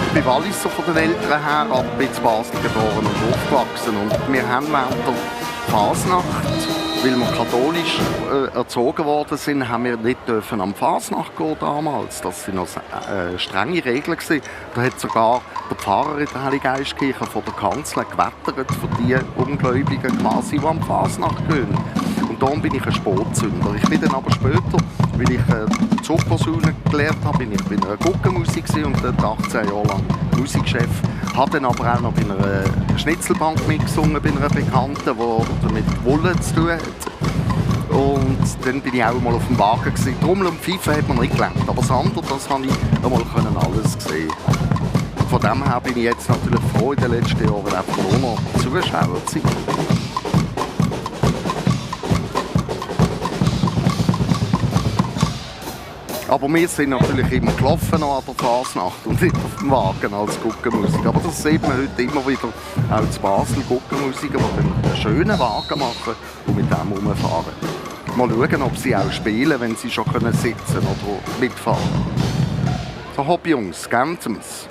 Ich bin Walliser von den Eltern her, aber bin in Basel geboren und aufgewachsen. Und wir haben während der Fasnacht, weil wir katholisch erzogen worden sind, haben wir nicht dürfen am Fasnacht gehen damals. Das waren noch strenge Regeln gewesen. Da hat sogar der Pfarrer in der Heiliggeistkirche von der Kanzel gewettert für die Ungläubigen quasi, die am Fasnacht gehen. Und darum bin ich ein Sportzünder. Ich bin dann aber später, weil ich Zuckersäule gelernt habe, bin ich bei einer Guckenmusik und dort 18 Jahre lang Musikchef. Habe dann aber auch noch bei einer Schnitzelbank mitgesungen, bei einer Bekannten, die mit Wolle zu tun hat. Und dann bin ich auch mal auf dem Wagen gewesen. Trommel und Pfeife hat man nicht gelernt, aber das andere, das habe ich einmal alles sehen. Von dem her bin ich jetzt natürlich froh, in den letzten Jahren einfach nur noch Zuschauer zu sein. Aber wir sind natürlich immer gelaufen an der Fasnacht und nicht auf dem Wagen als Guckenmusik. Aber das sieht man heute immer wieder, auch in Basel Guckenmusiker, die einen schönen Wagen machen und mit dem herumfahren. Mal schauen, ob sie auch spielen, wenn sie schon sitzen oder mitfahren können. So, Hobbyjungs, Gänsems.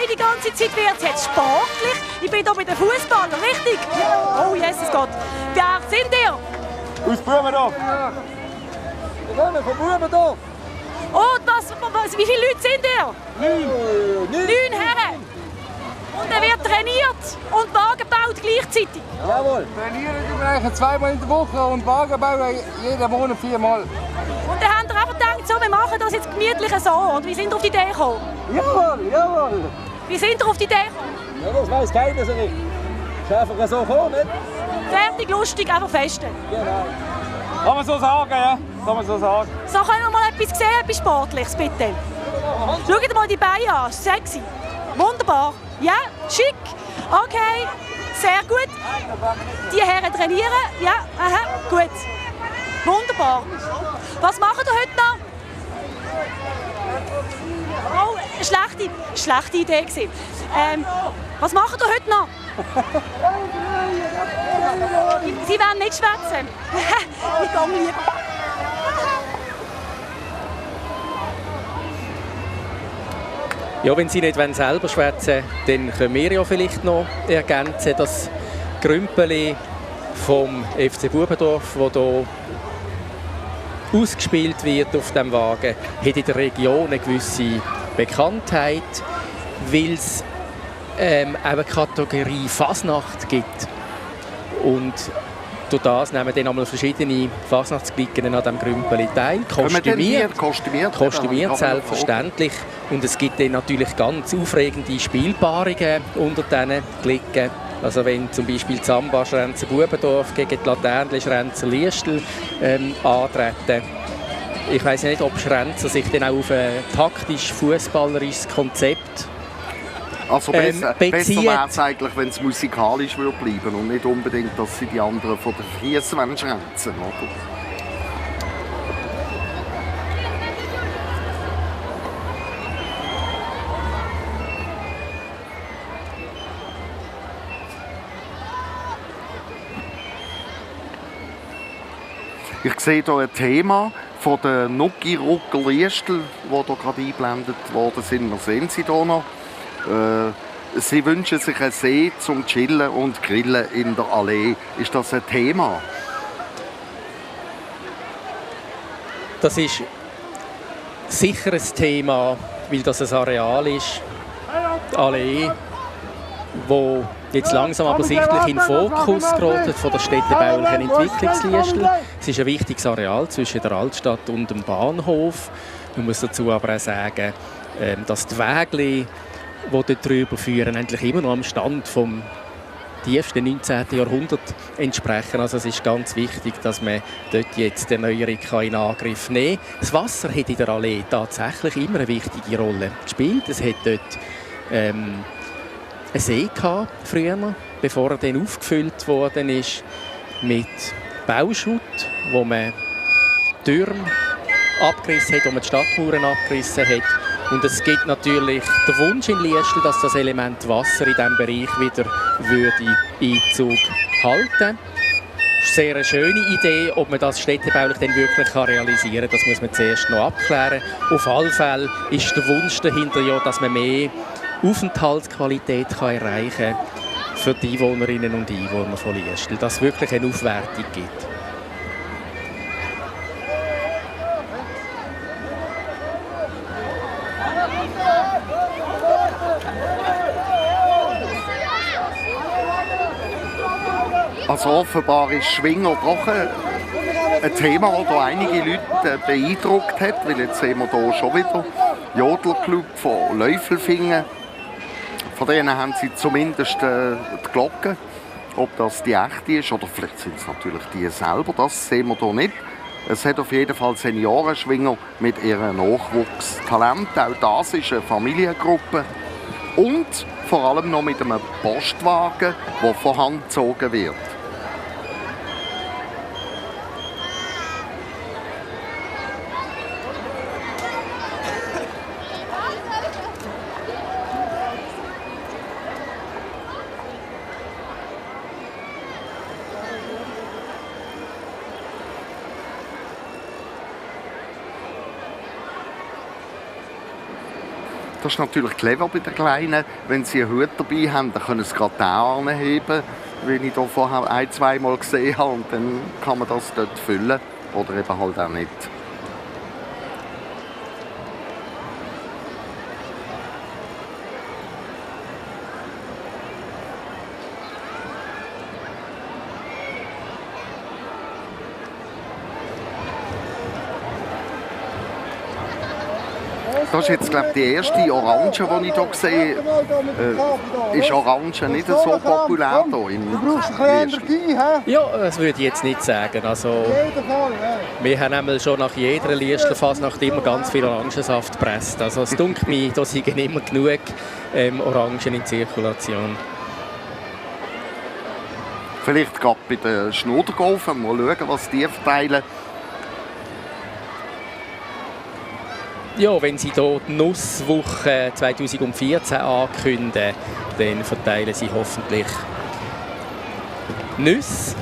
Die ganze Zeit wird es jetzt sportlich. Ich bin hier bei den Fußballern, richtig? Oh, Jesus Gott. Wer sind ihr? Aus Bubendorf. Ja. Wir kommen von Bubendorf. Und wie viele Leute sind ihr? 9 Herren. Und er wird trainiert und Wagen gebaut gleichzeitig? Jawohl. Trainieren wir eigentlich 2-mal in der Woche und Wagen bauen jeden Monat 4-mal. Und dann habt ihr einfach gedacht, so, wir machen das jetzt gemütlich so. Und wie sind ihr auf die Idee gekommen? Jawohl. Wie sind ihr auf die Idee gekommen? Ja, das weiss keiner so nicht. Ist einfach so gekommen, nicht? Fertig, lustig, einfach festen. Genau. Kann man so sagen, ja? Kann man so sagen. So, können wir mal etwas sehen, etwas Sportliches, bitte? Schaut mal die Beine an, sexy. Wunderbar. Ja, schick. Okay, sehr gut. Die Herren trainieren. Ja, aha, gut. Wunderbar. Was machen ihr heute noch? Oh, schlechte Idee gewesen. Was macht ihr heute noch? Sie wollen nicht schwätzen. Ich gehe lieber. Ja, wenn Sie nicht selber schwätzen, dann können wir ja vielleicht noch ergänzen, dass Grümpeli vom FC Bubendorf, das hier ausgespielt wird auf dem Wagen, hat in der Region eine gewisse Bekanntheit. weil es eine Kategorie Fasnacht gibt. Und durch das nehmen dann einmal verschiedene Fasnachtsglicken an diesem Grümpeli teil. Kostümiert selbstverständlich. Und es gibt dann natürlich ganz aufregende Spielpaarungen unter diesen Glicken. Also wenn zum Beispiel Zamba Schrenzer Bubendorf gegen die Laternle Schrenzer Liestel antreten. Ich weiss nicht, ob Schrenzer sich dann auch auf ein taktisch-fußballerisches Konzept besser wäre es eigentlich, wenn es musikalisch würde bleiben und nicht unbedingt, dass sie die anderen von den Füßen schrenzen, oder? Ich sehe hier ein Thema von den Nucki-Rucker Liestel, die hier gerade eingeblendet worden sind. Wir sehen sie hier noch. Sie wünschen sich einen See zum Chillen und Grillen in der Allee. Ist das ein Thema? Das ist sicher ein Thema, weil das ein Areal ist, die Allee, wo jetzt langsam aber sichtlich in den Fokus gerät von der städtebaulichen Entwicklung Liestel. Es ist ein wichtiges Areal zwischen der Altstadt und dem Bahnhof. Man muss dazu aber auch sagen, dass die Wege, die dort drüber führen, eigentlich immer noch am Stand vom tiefsten 19. Jahrhundert entsprechen. Also es ist ganz wichtig, dass man dort jetzt die Erneuerung in Angriff nehmen kann. Das Wasser hat in der Allee tatsächlich immer eine wichtige Rolle gespielt. Es hat dort einen See gehabt, früher, bevor er dann aufgefüllt worden ist mit Bauschutt, wo man Türme abgerissen hat, wo man die Stadtmauern abgerissen hat. Und es gibt natürlich den Wunsch in Liestel, dass das Element Wasser in diesem Bereich wieder Einzug halten würde. Das ist eine sehr schöne Idee. Ob man das städtebaulich dann wirklich realisieren kann, das muss man zuerst noch abklären. Auf alle Fälle ist der Wunsch dahinter, ja, dass man mehr Aufenthaltsqualität erreichen kann für die Einwohnerinnen und Einwohner von Liestel. Dass es wirklich eine Aufwertung gibt. Also offenbar ist Schwinger doch ein Thema, das hier einige Leute beeindruckt hat, weil jetzt sehen wir hier schon wieder Jodelclub von Läufelfingen. Von denen haben sie zumindest die Glocke. Ob das die echte ist oder vielleicht sind es natürlich die selber, das sehen wir hier nicht. Es hat auf jeden Fall Seniorenschwinger mit ihrem Nachwuchstalent. Auch das ist eine Familiengruppe. Und vor allem noch mit einem Postwagen, der von Hand gezogen wird. Das ist natürlich clever bei den Kleinen. Wenn sie einen Hut dabei haben, dann können sie gerade den anheben, wie ich hier vorher ein-, zweimal gesehen habe. Und dann kann man das dort füllen. Oder eben halt auch nicht. Das ist jetzt, glaube ich, die erste Orange, die ich hier sehe. Ist Orange nicht so populär hier in Liestel? Ja, das würde ich jetzt nicht sagen. Also, wir haben nämlich schon nach jeder Liestler Fasnacht immer ganz viel Orangensaft gepresst. Also es dunkelt mir, da sind immer genug Orangen in Zirkulation. Vielleicht gerade bei den Schnudergolfen. Mal schauen, was die verteilen. Ja, wenn Sie hier die Nusswoche 2014 ankündigen, dann verteilen Sie hoffentlich Nüsse,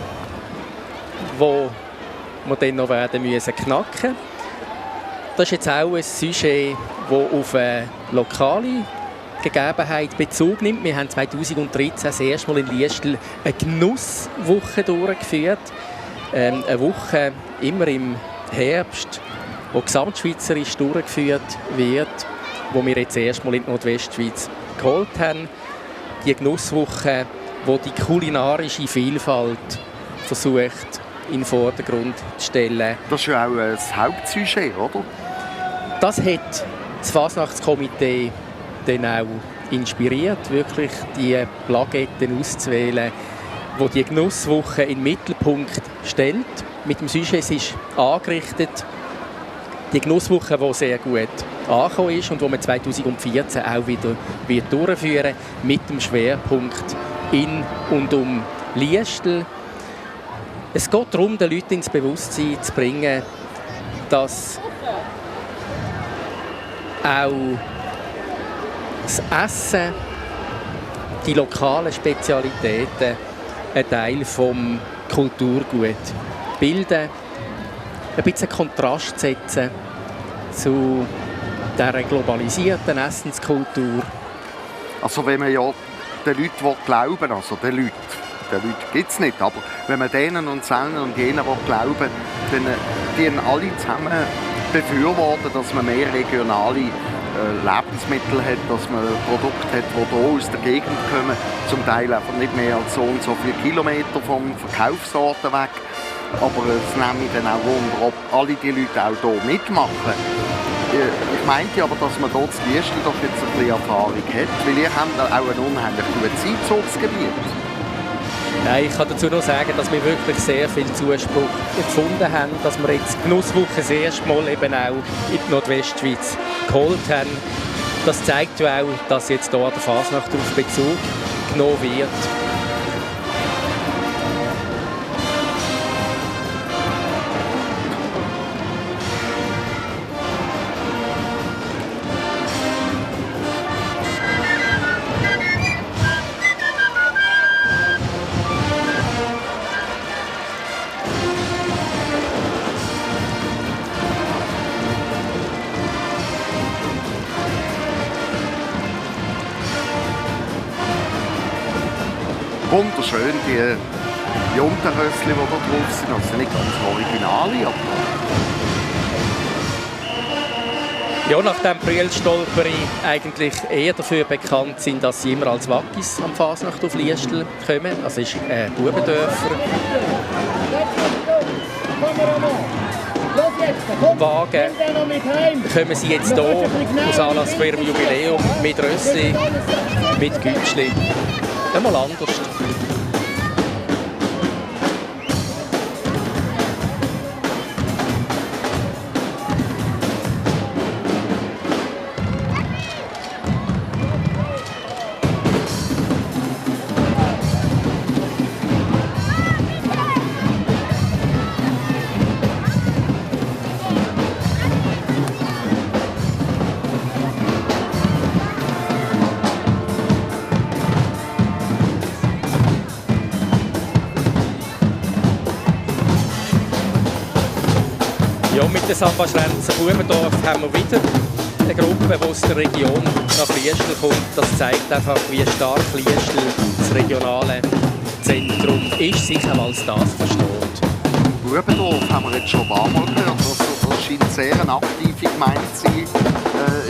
die wir dann noch werden müssen knacken. Das ist jetzt auch ein Sujet, das auf eine lokale Gegebenheit Bezug nimmt. Wir haben 2013 das erste Mal in Liestel eine Genusswoche durchgeführt. Eine Woche immer im Herbst, die gesamtschweizerisch durchgeführt wird. die wir jetzt erstmal in die Nordwestschweiz geholt haben. Die Genusswoche, die die kulinarische Vielfalt versucht in den Vordergrund zu stellen. Das ist ja auch das Hauptsujet, oder? Das hat das Fasnachtskomitee dann auch inspiriert, wirklich die Plaketten auszuwählen, die die Genusswoche in den Mittelpunkt stellt. Mit dem Sujet ist angerichtet. Die Genusswoche, die sehr gut angekommen ist und die wir 2014 auch wieder durchführen mit dem Schwerpunkt in und um Liestel. Es geht darum, den Leuten ins Bewusstsein zu bringen, dass auch das Essen, die lokalen Spezialitäten, ein Teil des Kulturgut bilden, ein bisschen Kontrast setzen zu dieser globalisierten Essenskultur. Also wenn man ja den Leuten glauben, also den Leuten gibt es nicht, aber wenn man denen und jenen und jenen glauben, dann die alle zusammen befürworten, dass man mehr regionale Lebensmittel hat, dass man Produkte hat, die hier aus der Gegend kommen, zum Teil einfach nicht mehr als so und so viele Kilometer vom Verkaufsort weg. Aber es nimmt mich dann auch Wunder, ob alle die Leute auch hier mitmachen. Ich meinte aber, dass man dort in Liestel doch jetzt ein bisschen Erfahrung hat, weil ihr habt auch ein unheimlich gutes Einzugsgebiet. Nein, ich kann dazu noch sagen, dass wir wirklich sehr viel Zuspruch gefunden haben, dass wir jetzt die Genusswoche das erste Mal eben auch in die Nordwestschweiz geholt haben. Das zeigt ja auch, dass jetzt hier an der Fasnacht auf Bezug genommen wird. Wunderschön, die Unterrössli, die da drauf sind. Also nicht ganz originale, aber... Ja, nachdem Brühlstolperi eigentlich eher dafür bekannt sind, dass sie immer als Wackis am Fasnacht auf Liestel kommen. Also ist Bubendörfer. Wagen kommen sie jetzt hier aus Anlass für ihrem Jubiläum mit Rössli, mit Gütschli. Einmal anders. Ja, mit den Samba-Schwänzen Bubendorf haben wir wieder eine Gruppe, die aus der Region nach Liestel kommt. Das zeigt einfach, wie stark Liestel das regionale Zentrum ist, sich auch als das versteht. Bubendorf haben wir jetzt schon ein paar Mal gehört. Das scheint sehr eine aktive Gemeinde zu sein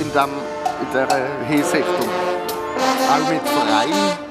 in dieser Hinsicht. Auch mit Vereinen.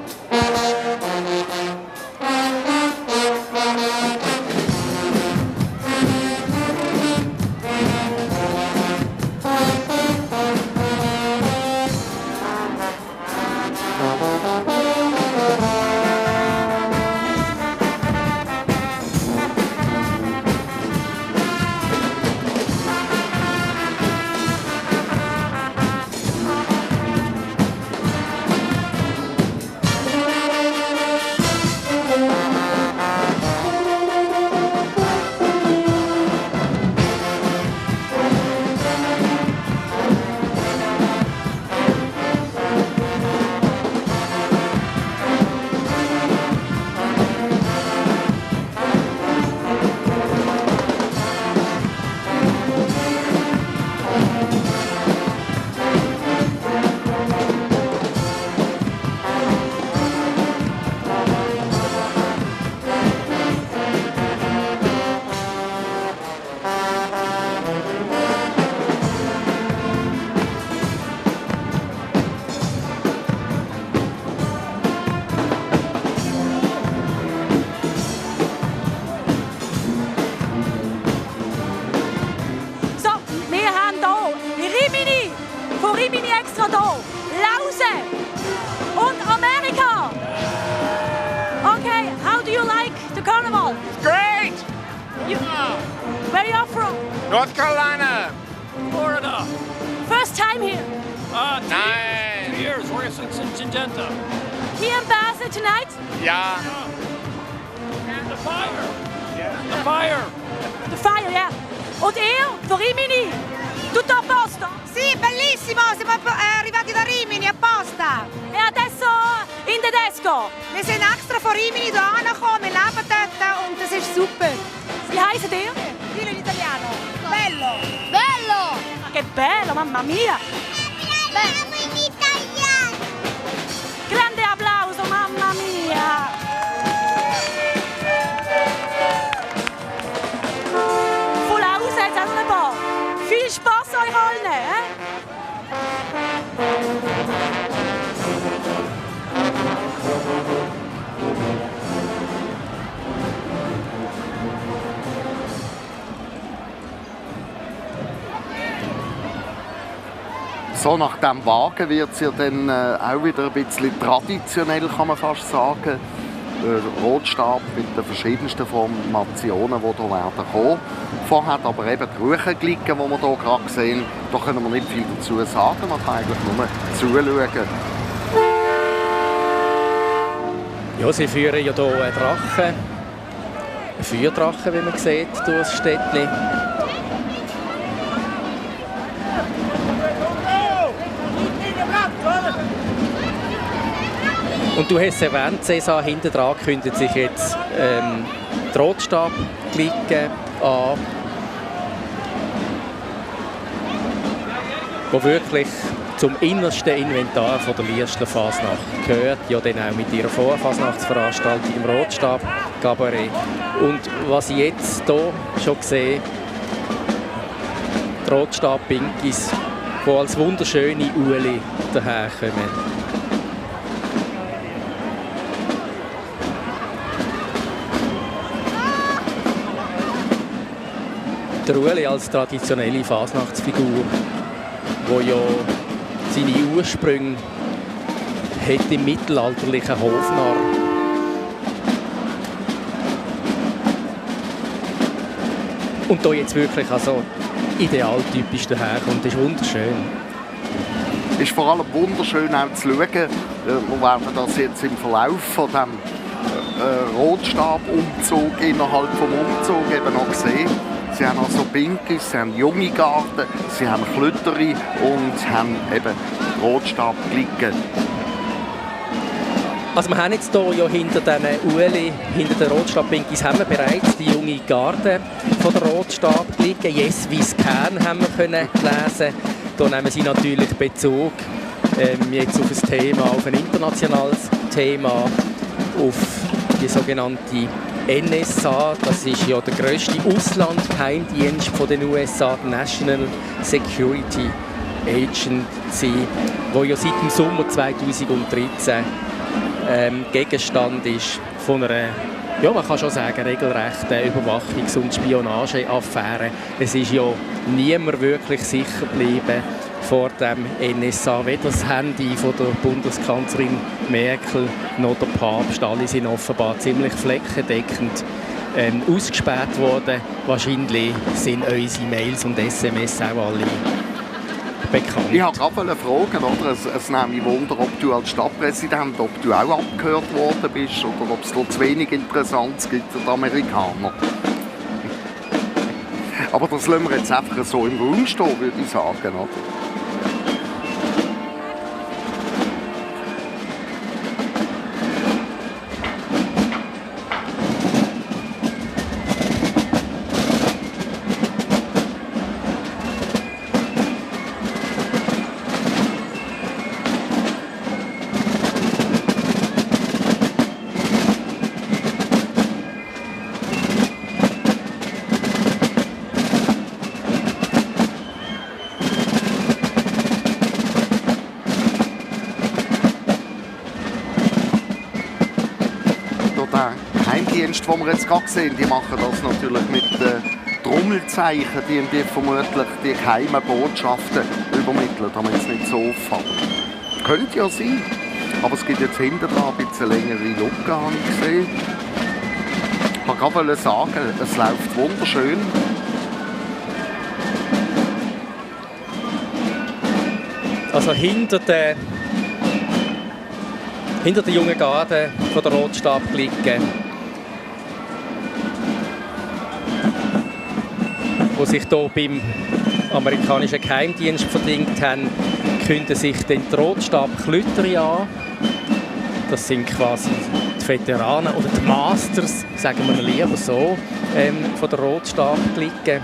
the carnival? Great! Where are you from? North Carolina. Florida. First time here. Nein. 2 years. We're in Syngenta. Here in Basel tonight? Ja. The fire. The fire. The fire, yeah. Und ihr, von Rimini? Tutto a posto? Sì, bellissimo, siamo arrivati da Rimini apposta. E adesso in tedesco? Wir sind extra von Rimini hierher gekommen, wir leben dort und das ist super. Wie heisst ihr? Dillo in italiano. Bello. Bello! Ma che bello, mamma mia! Parliamo in italiano! Grande applauso, mamma mia! Voll aus jetzt auch noch ein paar. Viel Spaß euch allen, So, nach diesem Wagen wird es ja dann auch wieder ein bisschen traditionell, kann man fast sagen. Rotstab mit den verschiedensten Formationen, die hier werden kommen. Vorher hat aber eben die Ruchenglicken, die wir hier gerade sehen, da können wir nicht viel dazu sagen, man kann eigentlich nur zuschauen. Ja, sie führen ja hier einen Drachen, einen Feuerdrachen, wie man sieht, durch das Städtchen. Und du hast es erwähnt, Cäsar, hinten dran kündigt sich jetzt die Rotstabglicken an, wo wirklich zum innersten Inventar von der Liestler Fasnacht gehört, ja dann auch mit ihrer Vorfasnachtsveranstaltung im Rotstab-Cabaret. Und was ich jetzt hier schon sehe, die Rotstab-Pinkies, die als wunderschöne Ueli daherkommen. Der Ueli als traditionelle Fasnachtsfigur, der ja seine Ursprünge hat im mittelalterlichen Hofnarr. Und hier jetzt wirklich also idealtypisch daherkommt, das ist wunderschön. Ist vor allem wunderschön auch zu schauen. Wir werden das jetzt im Verlauf von dem Rotstabumzug innerhalb des Umzugs eben noch sehen. Sie haben also Pinkies, sie haben junge Garten, sie haben Klütterli und haben eben Rotstabglicken. Also wir haben jetzt hier ja hinter diesen Ueli, hinter den Rotstabpinkies haben wir bereits die junge Garde von der Rotstabglicken. Yes, wie's can haben wir können lesen. Da nehmen sie natürlich Bezug jetzt auf ein Thema, auf ein internationales Thema, auf die sogenannte NSA, das ist ja der grösste Auslandgeheimdienst von den USA, die National Security Agency, wo ja seit dem Sommer 2013 Gegenstand ist von einer, ja man kann schon sagen, regelrechten Überwachungs- und Spionageaffäre. Es ist ja niemand wirklich sicher geblieben vor dem NSA, weder das Handy von der Bundeskanzlerin Merkel noch der Papst. Alle sind offenbar ziemlich flächendeckend ausgespäht worden. Wahrscheinlich sind unsere Mails und SMS auch alle bekannt. Ich wollte gerade fragen, oder? Es nimmt mich Wunder, ob du als Stadtpräsident, ob du auch abgehört worden bist oder ob es da zu wenig Interessantes gibt für die Amerikaner. Aber das lassen wir jetzt einfach so im Raum stehen, würde ich sagen, oder? Den wir jetzt gerade sehen, die machen das natürlich mit Trommelzeichen, die vermutlich die geheimen Botschaften übermitteln, damit es nicht so auffällt. Könnte ja sein, aber es gibt jetzt hinten dran ein bisschen längere Lücke, habe ich gesehen. gerade sagen, es läuft wunderschön. Also hinter der jungen Garde von der Rotstabklicke, wo sich hier beim amerikanischen Geheimdienst verdingt haben, künden sich dann die Rotstabklütterer an. Das sind quasi die Veteranen oder die Masters, sagen wir lieber so, von der Rotstabklicke.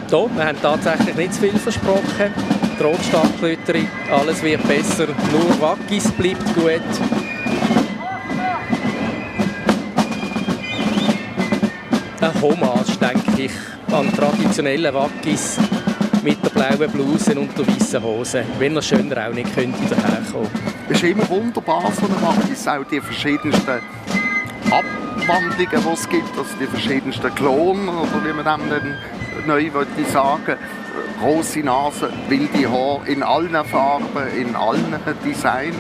So, wir haben tatsächlich nicht zu viel versprochen. Die Rotstabklütterer, alles wird besser, nur Wackis bleibt gut. Ein Hommage, denke ich, an traditionelle Wackis mit der blauen Bluse und der weißen Hose. Wenn er schöner auch nicht könnte daherkommen. Es ist immer wunderbar, so eine Wackis, auch die verschiedensten Abwandlungen, die es gibt, also die verschiedensten Klonen, oder wie man dann neu sagen, grosse Nase, wilde Haare in allen Farben, in allen Designs.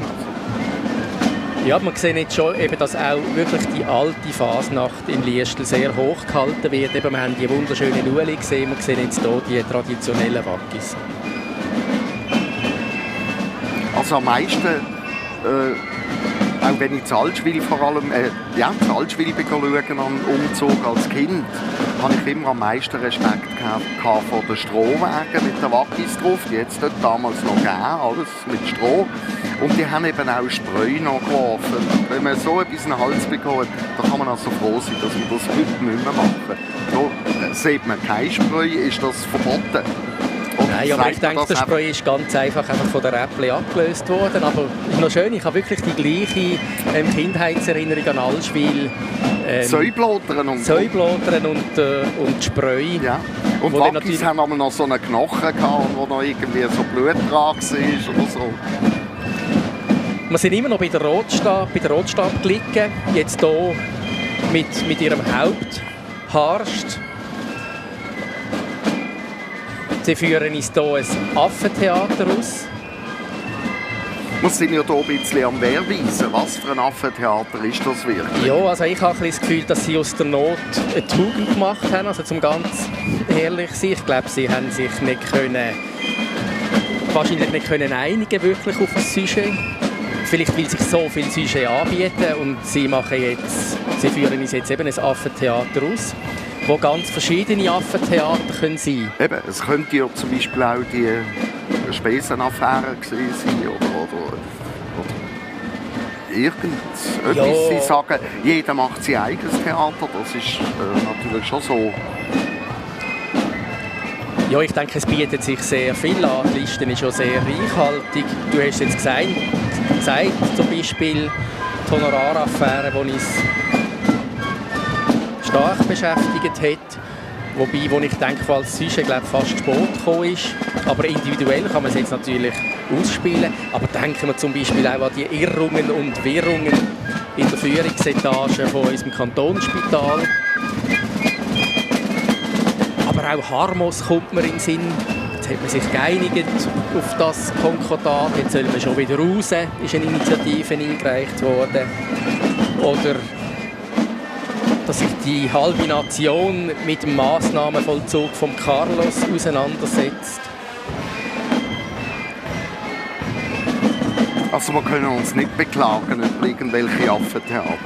Ja, man sieht jetzt schon, eben, dass auch wirklich die alte Fasnacht in Liestl sehr hoch gehalten wird. Eben, wir haben die wunderschönen Ueli gesehen, wir sehen jetzt hier die traditionellen Wackis. Also am meisten, auch wenn ich in Altschwil vor allem, in Altschwil schauen am Umzug als Kind, habe ich immer am meisten Respekt gehabt vor den Strohwegen mit den Wackis drauf. Die hat es dort damals noch gegeben, alles mit Stroh. Und die haben eben auch Spreu noch geworfen. Wenn man so etwas in den Hals bekommt, dann kann man also froh sein, dass wir das heute nicht mehr machen. Da sieht man kein Spreu, ist das verboten. Nein, aber ich denke, der Spreu ist ganz einfach von der Äppli abgelöst worden. Aber ist noch schön, ich habe wirklich die gleiche Kindheitserinnerung an Allschwil. Säublotern und Spreu. Ja. Und Wackis haben aber noch so einen Knochen gehabt, wo noch irgendwie so Blut dran war oder so. Wir sind immer noch bei der Rotstabklicke. Jetzt hier mit ihrem Hauptharst. Sie führen uns hier ein Affentheater aus. Wir sind ja hier ein bisschen am Wehrweisen. Was für ein Affentheater ist das wirklich? Ja, also ich habe das Gefühl, dass sie aus der Not eine Tugend gemacht haben. Also zum ganz ehrlich sein. Ich glaube, sie haben sich wahrscheinlich nicht einigen wirklich auf ein Sujet. Vielleicht weil sich so viele Sujets anbieten und sie führen uns jetzt eben ein Affentheater aus, wo ganz verschiedene Affentheater sein können. Eben, es könnte ja zum Beispiel auch die Spesenaffäre gewesen sein oder irgendetwas. Ja. Sie sagen, jeder macht sein eigenes Theater, das ist natürlich schon so. Ja, ich denke, es bietet sich sehr viel an. Die Liste ist schon sehr reichhaltig. Du hast jetzt gesagt zum Beispiel die Honoraraffäre, die uns stark beschäftigt hat. Wobei, wo ich denke, als Sujet fast zu spät gekommen ist. Aber individuell kann man es jetzt natürlich ausspielen. Aber denken wir zum Beispiel auch an die Irrungen und Wirrungen in der Führungsetage von unserem Kantonsspital. Aber auch Harmos kommt mir in den Sinn. Jetzt hat man sich geeinigt auf das Konkordat. Jetzt sollen wir schon wieder raus. Ist eine Initiative eingereicht worden. Oder dass sich die halbe Nation mit dem Massnahmenvollzug von Carlos auseinandersetzt. Also wir können uns nicht beklagen über irgendwelche Affentheater.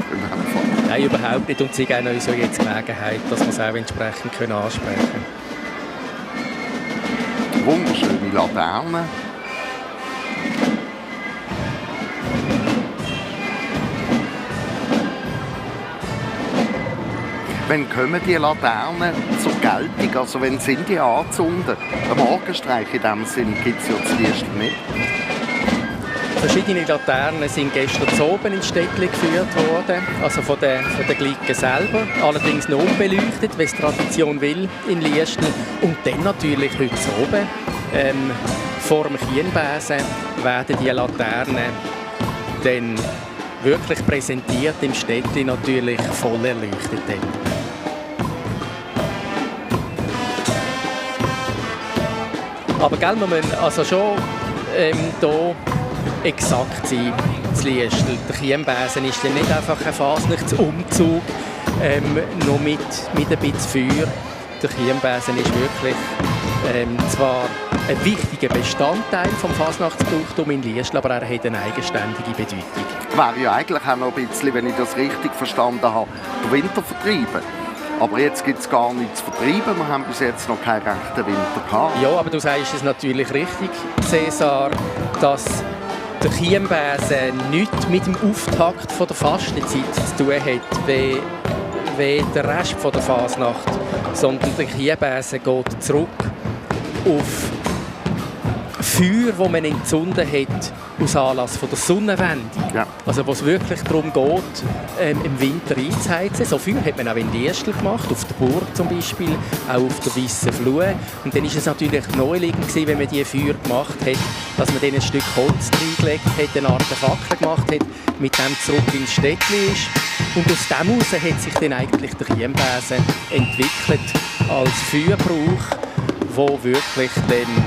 Nein, überhaupt nicht. Und sie geben uns jetzt Gelegenheit, dass wir es auch entsprechend ansprechen können. Wunderschöne Laternen. Wann kommen die Laternen zur Geltung? Also wann sind die anzünden? Ein Morgenstreich in diesem Sinn gibt es ja zu Liestl nicht. Verschiedene Laternen sind gestern zu oben ins Städtchen geführt worden, also von den Glicken selber. Allerdings noch unbeleuchtet, wie es Tradition will in Liestl. Und dann natürlich heute zu oben, vor dem Chienbesen, werden die Laternen dann wirklich präsentiert im Städtchen, natürlich voll erleuchtet. Aber gell, wir müssen also schon hier exakt sein, das Liestl. Der Chienbesen ist dann nicht einfach ein Fasnachtsumzug, noch mit ein bisschen Feuer. Der Chienbesen ist wirklich zwar ein wichtiger Bestandteil des Fasnachtsbrauchtums in Liestl, aber er hat eine eigenständige Bedeutung. Wäre ja eigentlich auch noch ein bisschen, wenn ich das richtig verstanden habe, der Wintervertrieben. Aber jetzt gibt es gar nichts zu vertreiben. Wir haben bis jetzt noch keinen rechten Winter gehabt. Ja, aber du sagst es natürlich richtig, Cäsar, dass der Chienbesen nichts mit dem Auftakt von der Fastenzeit zu tun hat, wie der Rest von der Fasnacht. Sondern der Chienbesen geht zurück auf Feuer, das man entzündet hat aus Anlass von der Sonnenwende. Ja. Also wo es wirklich darum geht, im Winter einzuheizen. So Feuer hat man auch in Liestl gemacht, auf der Burg zum Beispiel, auch auf der Weissen Flur. Und dann war es natürlich naheliegend, wenn man diese Feuer gemacht hat, dass man dann ein Stück Holz reingelegt hat, eine Art Fackel gemacht hat, mit dem zurück ins Städtchen ist. Und aus dem heraus hat sich dann eigentlich der Chienbesen entwickelt als Feuerbrauch, wo wirklich dann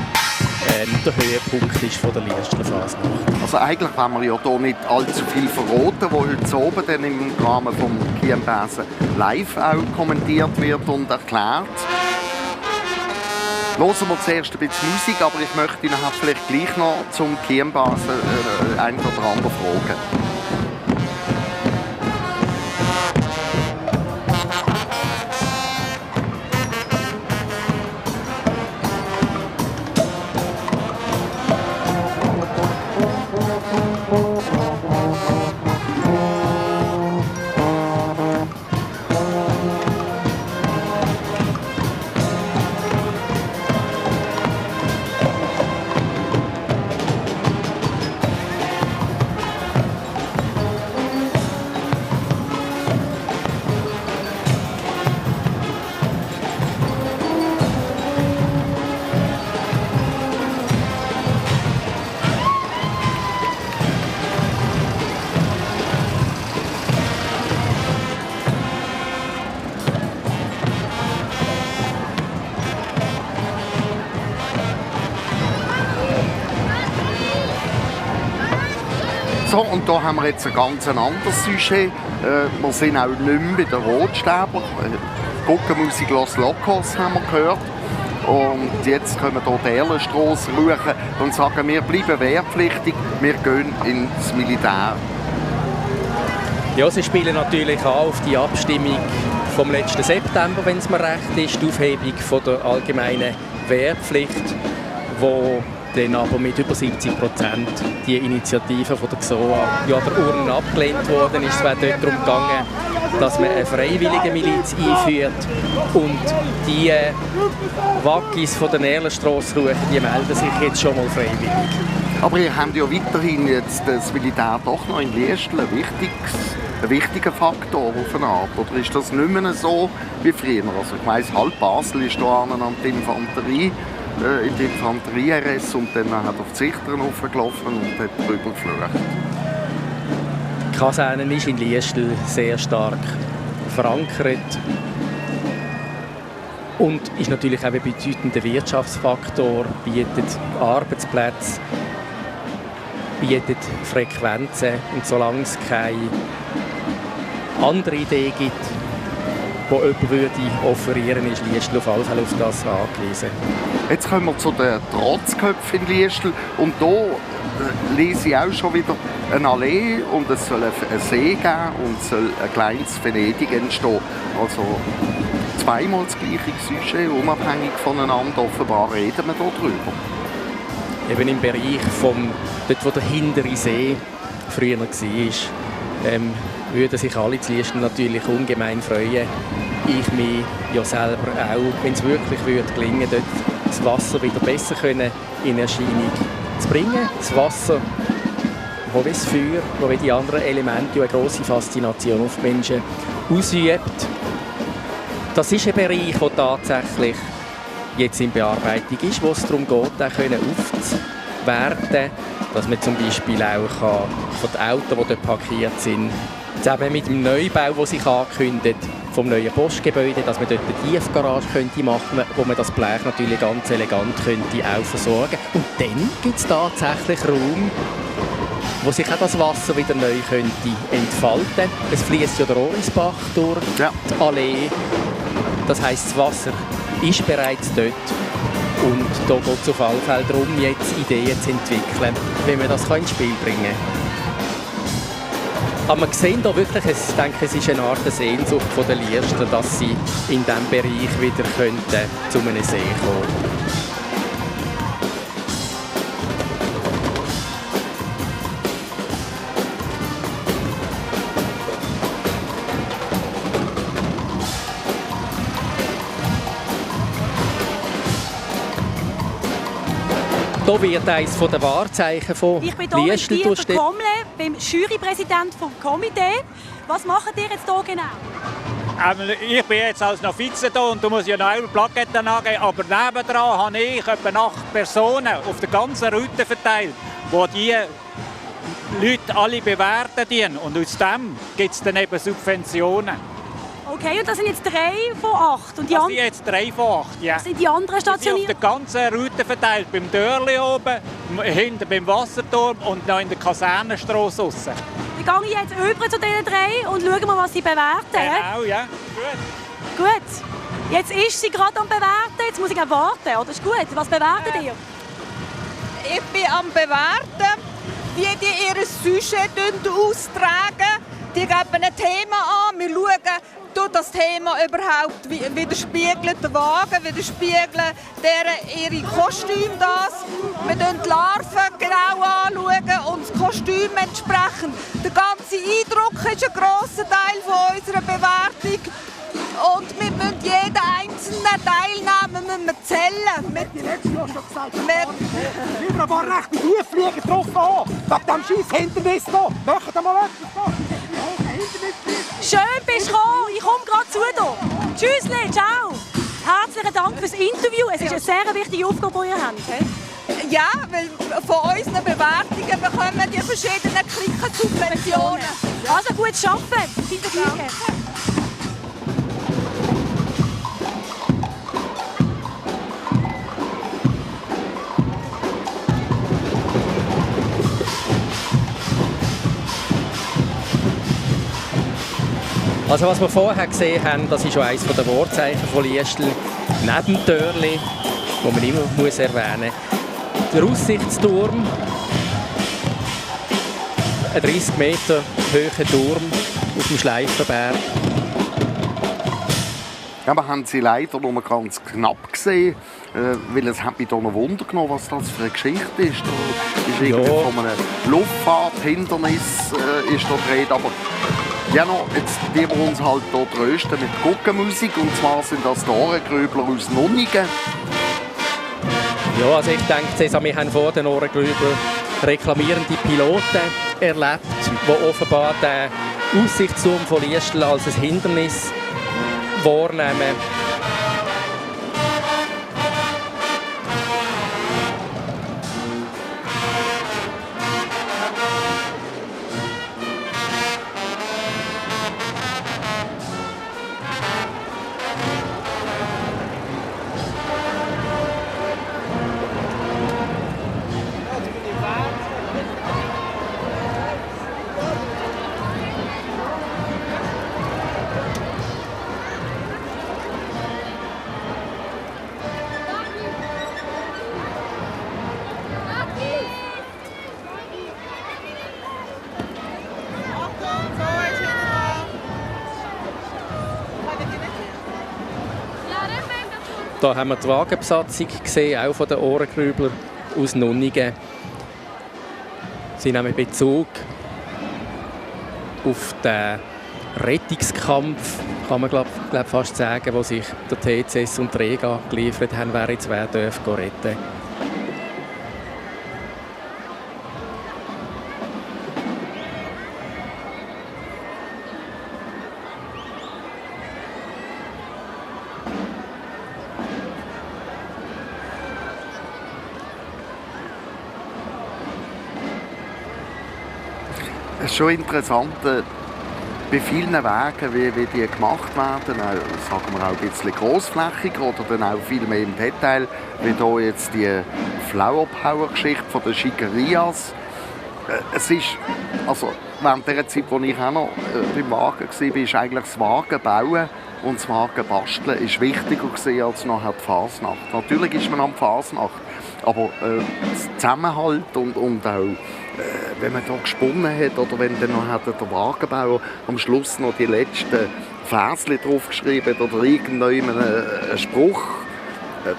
der Höhepunkt ist von der Liestler Fasnacht. Also eigentlich wollen wir ja hier nicht allzu viel verraten, was heute oben dann im Rahmen vom Chienbesen live auch kommentiert wird und erklärt. Hören wir zuerst ein bisschen Musik, aber ich möchte Ihnen vielleicht gleich noch zum Chienbesen ein oder andere fragen. So, und hier haben wir jetzt ein ganz anderes Sujet. Wir sind auch nicht mehr bei den Rotstäbler. Guckenmusik Los Locos haben wir gehört. Und jetzt können wir hier die Erlenstrasse rufen und sagen, wir bleiben wehrpflichtig, wir gehen ins Militär. Ja, sie spielen natürlich auch auf die Abstimmung vom letzten September, wenn es mir recht ist, die Aufhebung von der allgemeinen Wehrpflicht, wo dann aber mit über 70% die Initiative von der XOA ja der Urne abgelehnt worden ist. Es wäre dort darum gegangen, dass man eine freiwillige Miliz einführt und die Waggis von der Erlenstrasse rufen, die melden sich jetzt schon mal freiwillig. Aber ihr habt ja weiterhin jetzt das Militär doch noch in Liestl ein wichtiger Faktor auf eine Art. Oder ist das nicht mehr so wie früher? Also ich weiss, halb Basel ist da an die Infanterie, in die Infanterie-RS und dann hat er auf die Sichtern hochgelaufen und hat drüber geflogen. Die Kaserne ist in Liestl sehr stark verankert und ist natürlich auch ein bedeutender Wirtschaftsfaktor, bietet Arbeitsplätze, bietet Frequenzen und solange es keine andere Idee gibt, die jemand offerieren würde, ist Liestl auf alle Fälle auf das angewiesen. Jetzt kommen wir zu den Trotzköpfen in Liestl und hier lese ich auch schon wieder eine Allee und es soll einen See geben und es soll ein kleines Venedig entstehen. Also zweimal das gleiche Sujet, unabhängig voneinander, offenbar reden wir hier drüber. Eben im Bereich dort wo der hintere See früher war, würden sich alle zu Liestl natürlich ungemein freuen. Ich mich ja selber auch, wenn es wirklich gelingen würde, dort das Wasser wieder besser in Erscheinung zu bringen. Das Wasser wo wie das Feuer, wo wie die anderen Elemente eine grosse Faszination auf die Menschen ausübt. Das ist ein Bereich, der tatsächlich jetzt in Bearbeitung ist, wo es darum geht, aufzuwerten, dass man zum Beispiel auch von den Autos, die dort parkiert sind, zusammen mit dem Neubau, der sich ankündigt, vom neuen Postgebäude, dass man dort eine Tiefgarage machen könnte, wo man das Blech natürlich ganz elegant könnte auch versorgen könnte. Und dann gibt es tatsächlich Raum, wo sich auch das Wasser wieder neu könnte entfalten. Es fließt ja der Orisbach durch die Allee. Das heisst, das Wasser ist bereits dort. Und da geht es auf alle Fälle darum, jetzt Ideen zu entwickeln, wie man das ins Spiel bringen kann. Aber wir sehen hier wirklich, ich denke, es ist eine Art Sehnsucht der Liester, dass sie in diesem Bereich wieder zu einem See kommen. Hier wird eines der Wahrzeichen von Ich bin hier mit Liestl Dieter Komle, dem Jurypräsident des Komitees. Was macht ihr jetzt hier genau? Ich bin jetzt als Novize hier und du musst ja noch eine Plakette angeben, aber nebendran habe ich etwa 8 Personen auf der ganzen Route verteilt, die diese Leute alle bewerten. Und aus dem gibt es dann eben Subventionen. Okay, und das sind jetzt 3 von 8. Und die das sind jetzt 3 von 8, ja. Sind die anderen stationiert? Die sind auf der ganzen Route verteilt, beim Dörli oben, hinten beim Wasserturm und noch in der Kasernenstrasse draussen. Wir gehen jetzt über zu diesen 3 und schauen mal, was sie bewerten. Genau, ja. Gut. Gut. Jetzt ist sie gerade am Bewerten, jetzt muss ich auch warten, oder? Ist gut. Was bewertet ihr? Ich bin am Bewerten, wie die ihr Sujet austragen. Die geben ein Thema an, wir schauen, tut das Thema überhaupt widerspiegelt den Wagen, widerspiegeln ihre Kostüme das. Wir schauen die Larven genau anschauen und das Kostüm entsprechend. Der ganze Eindruck ist ein grosser Teil von unserer Bewertung. Und wir müssen jeden einzelnen Teilnehmer zählen. Die letzte hast schon gesagt. Wir haben aber recht tief fliegen drauf an. Wegen diesem scheiß Hindernis hier. Machen wir mal etwas da. Schön bist du gekommen. Ich komme gerade zu dir. Tschüssli, ciao. Herzlichen Dank fürs Interview. Es ist eine sehr wichtige Aufgabe, die ihr habt. Ja, weil von unseren Bewertungen bekommen die verschiedenen Klicken Subventionen. Also gut arbeiten. Seid ihr gleich. Also was wir vorher gesehen haben, das ist schon eines der Wahrzeichen von Liestl. Neben dem Törli, das man immer erwähnen muss, der Aussichtsturm. Ein 30 Meter hoher Turm auf dem Schleifenberg. Ja, wir haben sie leider nur ganz knapp gesehen, weil es hat mich da noch Wunder genommen, was das für eine Geschichte ist. Da ist irgendwie von einem Luftfahrthindernis ist da gedreht, aber ja, noch, jetzt die wir uns halt hier trösten mit Guckenmusik, und zwar sind das die Ohrengrübler aus Nunningen. Ja, also ich denke, wir haben vor den Ohrengrübler reklamierende Piloten erlebt, die offenbar den Aussichtsturm von Liestl als ein Hindernis wahrnehmen. Da haben wir die Wagenbesatzung gesehen, auch von den Ohrengrübler aus Nunningen. Sie nehmen Bezug auf den Rettungskampf, kann man glaub fast sagen, wo sich der TCS und der Rega geliefert haben, wer jetzt wer retten darf. Es ist schon interessant, bei vielen Wegen, wie die gemacht werden, sagen wir auch ein bisschen grossflächiger oder dann auch viel mehr im Detail, wie hier jetzt die Flower Power Geschichte von den Schickerías. Es ist, also während der Zeit, als ich auch noch beim Wagen war, ist eigentlich das Wagenbauen und das Wagenbasteln ist wichtiger als nachher die Fasnacht. Natürlich ist man am Fasnacht, aber das Zusammenhalt und auch wenn man da gesponnen hat oder wenn dann noch der Wagenbauer am Schluss noch die letzten Versli draufgeschrieben hat oder irgendeinen Spruch,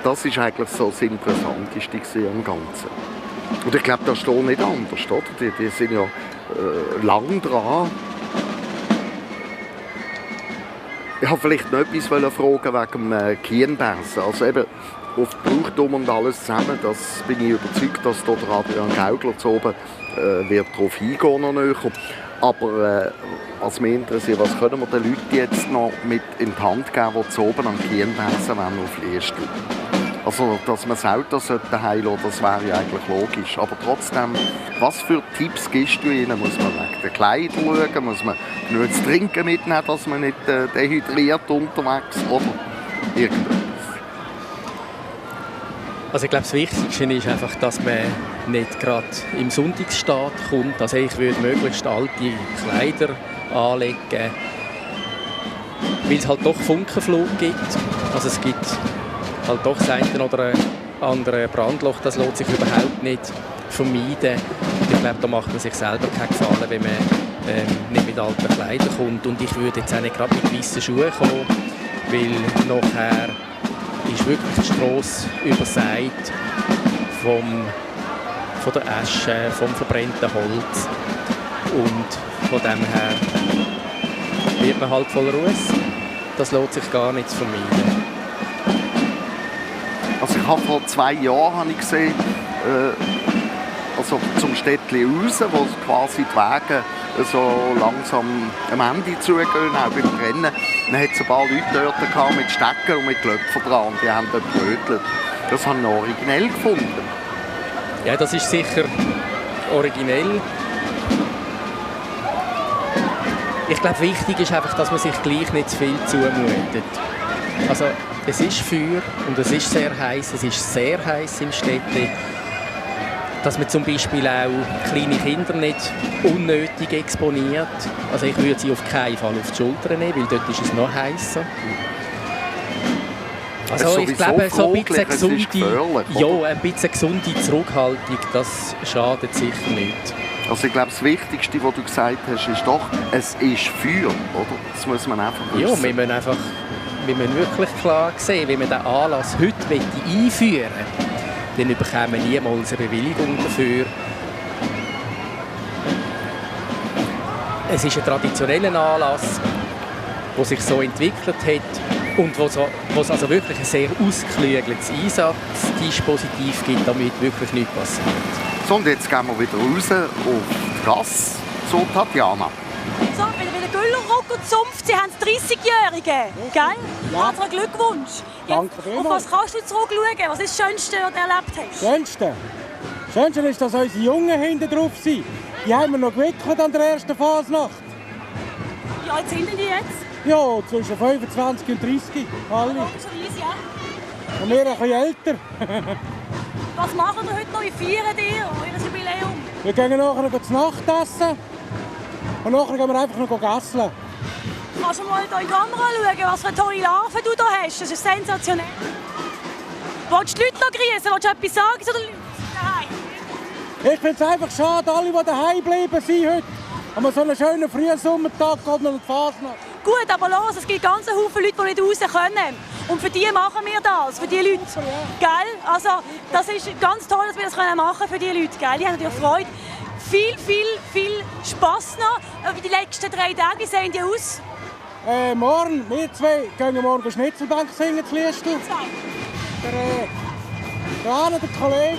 das ist eigentlich so das Interessanteste am Ganzen. Und ich glaube, das ist hier nicht anders, oder? Die sind ja lang dran. Ich wollte vielleicht noch etwas fragen wegen dem Kienbersen. Also eben auf Brauchtum und alles zusammen, das bin ich überzeugt, dass der Adrian Gaugler zu oben wird darauf eingehen noch näher. Aber was mich interessiert, was können wir den Leuten jetzt noch mit in die Hand geben, die zu oben am Kienbersen auf Liestel? Also, dass man das Auto daheim lassen, das wäre ja eigentlich logisch. Aber trotzdem, was für Tipps gibst du ihnen? Muss man wegen der Kleider schauen? Muss man genug zu trinken mitnehmen, dass man nicht dehydriert unterwegs oder irgendetwas? Also ich glaube, das Wichtigste ist einfach, dass man nicht gerade im Sonntagsstaat kommt. Also ich würde möglichst alte Kleider anlegen, weil es halt doch Funkenflug gibt. Also es gibt halt doch das eine oder andere Brandloch, das lässt sich überhaupt nicht vermeiden. Und ich glaube, da macht man sich selber keinen Gefallen, wenn man nicht mit alten Kleidern kommt. Und ich würde jetzt auch nicht gerade mit weißen Schuhen kommen, weil nachher ist wirklich die Strasse übersät von der Asche, vom verbrannten Holz. Und von dem her wird man halt voller Ruß. Das lässt sich gar nicht vermeiden. Also ich habe vor 2 Jahren gesehen, also zum Städtchen raus, wo quasi die Wege so langsam am Ende zugehen, auch beim Rennen. Dann hat es ein paar Leute dort mit Stecken und mit Klöpfen dran und die haben dort gebrötelt. Das habe ich originell gefunden. Ja, das ist sicher originell. Ich glaube, wichtig ist einfach, dass man sich gleich nicht zu viel zumutet. Also, es ist Feuer und es ist sehr heiß. Es ist sehr heiß im Städtchen. Dass man zum Beispiel auch kleine Kinder nicht unnötig exponiert. Also ich würde sie auf keinen Fall auf die Schulter nehmen, weil dort ist es noch heißer. Also ich glaube, so ein bisschen gesunde Zurückhaltung, das schadet sicher nicht. Also ich glaube, das Wichtigste, was du gesagt hast, ist doch, es ist Feuer, oder? Das muss man einfach wissen. Ja, wir müssen wirklich klar sehen, wenn man den Anlass heute einführen möchte, dann bekommen wir niemals eine Bewilligung dafür. Es ist ein traditioneller Anlass, der sich so entwickelt hat und wo es also wirklich ein sehr ausgeklügeltes Einsatzdispositiv gibt, damit wirklich nichts passiert. So, und jetzt gehen wir wieder raus auf die Gasse, so Tatjana. So, bei den Güllerrocker-Zunft, Sie haben 30-Jährige, gell? Ja. Herzlichen Glückwunsch. Danke Auf vielmals. was kannst du zurückschauen? Was ist das Schönste, was du erlebt hast? Das Schönste ist, dass unsere Jungen hinten drauf sind. Die haben wir noch gewickelt an der ersten Fasnacht. Wie alt sind denn die jetzt? Ja, zwischen 25 und 30. Alle. Logischerweise, ja. Und wir ein bisschen älter. Was machen wir heute noch? Wie feiern ihr euer Jubiläum? Wir gehen nachher noch zu Nacht essen. Und nachher gehen wir einfach noch gasseln. Kannst du mal hier in die Kamera schauen, was für tolle Larven du hier hast? Das ist sensationell. Willst du die Leute noch grüßen? Willst du etwas sagen zu den Leuten daheim? Ich finde es einfach schade, alle, die daheim geblieben sind heute. An so einen schönen frühen Sommertag kommt noch die Fasnacht. Gut, aber los, es gibt ganz viele Leute, die nicht raus können. Und für die machen wir das, für die Leute. Gell? Also, das ist ganz toll, dass wir das machen können für die Leute. Gell? Die haben natürlich Freude. Viel Spass noch. Wie die letzten 3 Tage, wie sehen die aus? Morgen, wir zwei gehen morgen Schnitzelbank singen zu Liestel. Der Kollege.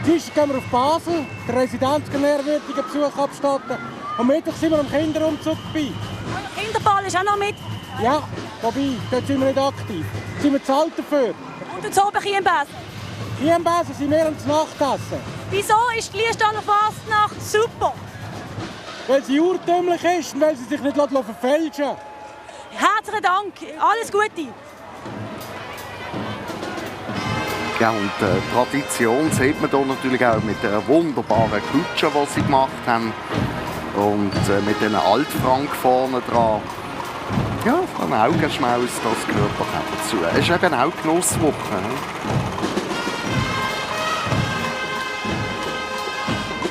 Dienstag gehen wir auf Basel, der Residenzgenär wird einen Besuch abstatten. Und Mittwoch sind wir am Kinderumzug dabei. Der Kinderball ist auch noch mit? Ja, wobei, dort sind wir nicht aktiv. Sind wir zu alt dafür. Und jetzt oben Kienbesen? Kienbesen sind wir am Nachtessen. Wieso ist die Liestaler Fasnacht super? weil sie urtümlich ist und weil sie sich nicht verfälschen lässt. Herzlichen Dank, alles Gute. Ja, und Tradition sieht man hier natürlich auch mit der wunderbaren Kutsche, die sie gemacht haben. Und mit diesen Altfrank vorne dran. Ja, ein Augenschmaus, das gehört doch auch dazu. Es ist eben auch Genusswoche.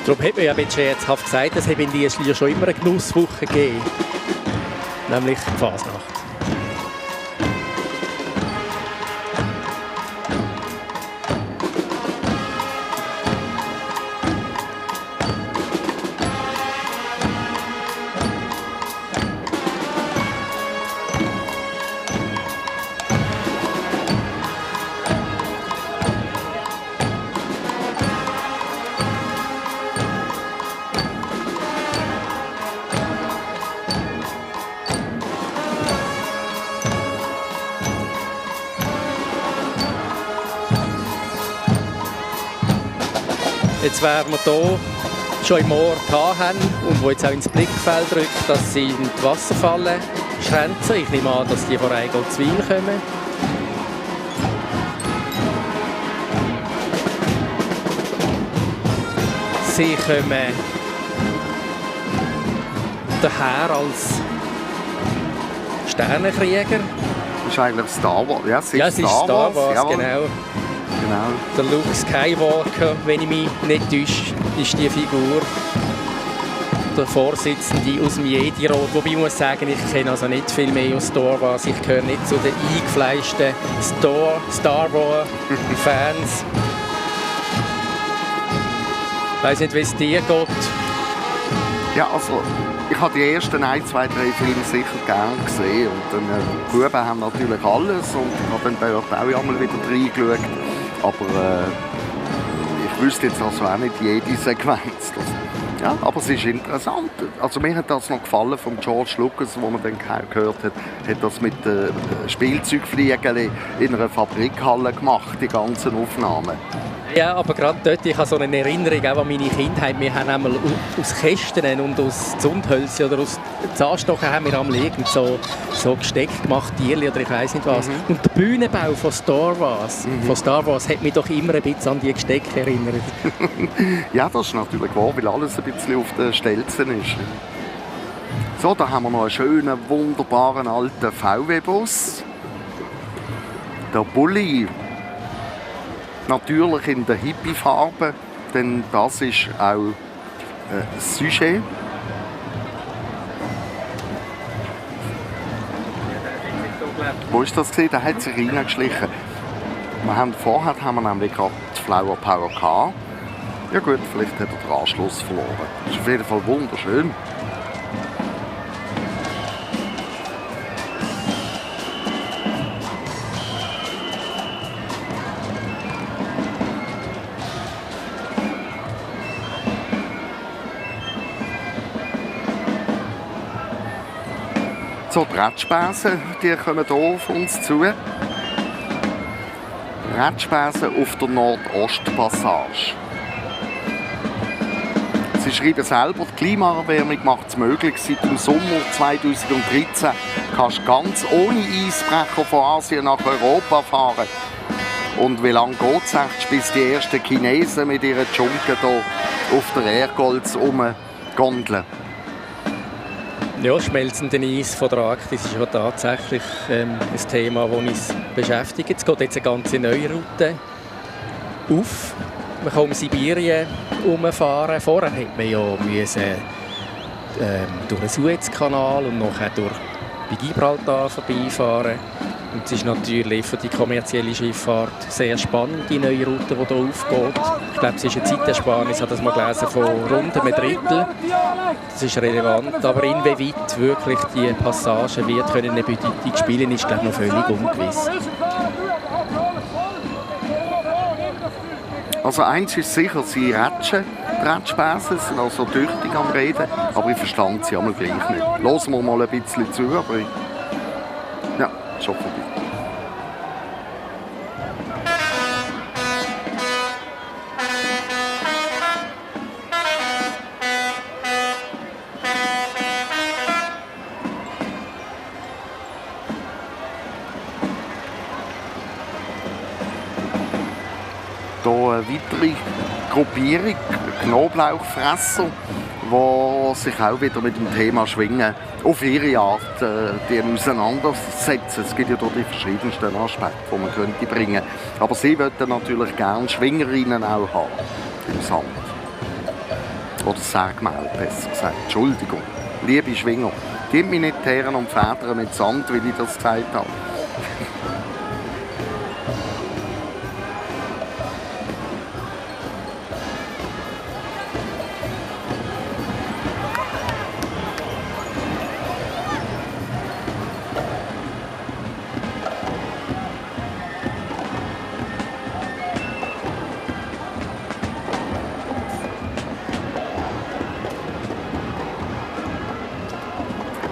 Darum hat man ja mit scherzhaft gesagt, es habe in Liestl schon immer eine Genusswoche gegeben. Nämlich die Fasnacht. Jetzt werden wir hier schon im Ort haben und wo jetzt auch ins Blickfeld rückt, das sind die Wasserfallen-Schrenzer. Ich nehme an, dass die von Eigoldswil kommen. Sie kommen daher als Sternenkrieger. Das ist eigentlich Star Wars. Ja, es ist Star Wars, genau. Genau. Der Luke Skywalker, wenn ich mich nicht täusche, ist die Figur. Der Vorsitzende aus dem Jedi-Rat. Wobei ich muss sagen, ich kenne also nicht viel mehr aus Star Wars. Ich gehöre nicht zu den eingefleischten Star Wars-Fans. Ich weiss nicht, wie es dir geht. Ja, also ich habe die ersten 1, 2, 3 Filme sicher gerne gesehen. Und die Buben haben natürlich alles und ich habe dann dort auch einmal wieder reingeschaut. Aber ich wüsste jetzt also auch nicht jede Sequenz. Ja, aber es ist interessant. Also mir hat das noch gefallen von George Lucas, wo man dann gehört hat, hat das mit Spielzeugfliegen in einer Fabrikhalle gemacht, die ganzen Aufnahmen. Ja, aber gerade dort, ich habe so eine Erinnerung auch an meine Kindheit. Wir haben einmal aus Kästen und aus Zundhölzchen oder aus Zahnstochen haben wir einmal irgend so Gesteck gemacht, Tierli oder ich weiss nicht was. Und der Bühnenbau von Star Wars hat mich doch immer ein bisschen an die Gestecke erinnert. Ja, das ist natürlich wahr, weil alles ein bisschen auf den Stelzen ist. So, da haben wir noch einen schönen, wunderbaren alten VW-Bus. Der Bulli. Natürlich in der Hippie-Farbe, denn das ist auch das Sujet. Wo ist das gesehen? Da hat sich reingeschlichen. Vorher haben wir nämlich gerade die Flower Power gehabt. Ja gut, vielleicht hat er den Anschluss verloren. Das ist auf jeden Fall wunderschön. So, die Rettspäse, die kommen hier auf uns zu. Rettspäse auf der Nordostpassage. Sie schreiben selber, die Klimaerwärmung macht es möglich. Seit dem Sommer 2013 kannst du ganz ohne Eisbrecher von Asien nach Europa fahren. Und wie lange geht es eigentlich, bis die ersten Chinesen mit ihren Dschunken hier auf der Erdgolz rumgondeln? Ja, schmelzende Eis von der Arktis ist ja tatsächlich ein Thema, das uns beschäftigt. Es geht jetzt eine ganze neue Route auf. Man kann um Sibirien herumfahren. Vorher musste man ja durch den Suezkanal und nachher bei Gibraltar vorbeifahren. Und es ist natürlich für die kommerzielle Schifffahrt sehr spannend, die neue Route, die hier aufgeht. Ich glaube, es ist eine Zeitersparnis, ich habe das mal gelesen, von rund einem Drittel. Das ist relevant, aber inwieweit wirklich die Passage wird eine Bedeutung spielen, ist glaube ich, noch völlig ungewiss. Also eins ist sicher, sie rätschen die Rettspäse, sind also tüchtig am Reden, aber ich verstand sie einmal gleich nicht. Hören wir mal ein bisschen zu, aber ja, schon vorbei. eine weitere Gruppierung, Knoblauchfresser, die sich auch wieder mit dem Thema Schwingen auf ihre Art die auseinandersetzen. Es gibt ja dort die verschiedensten Aspekte, die man könnte bringen. Aber sie wollten natürlich gerne Schwingerinnen auch haben im Sand. Oder Sägemehl, besser gesagt. Entschuldigung. Liebe Schwinger, gebt mich nicht die Herren und Väter mit Sand, wie ich das gesagt habe.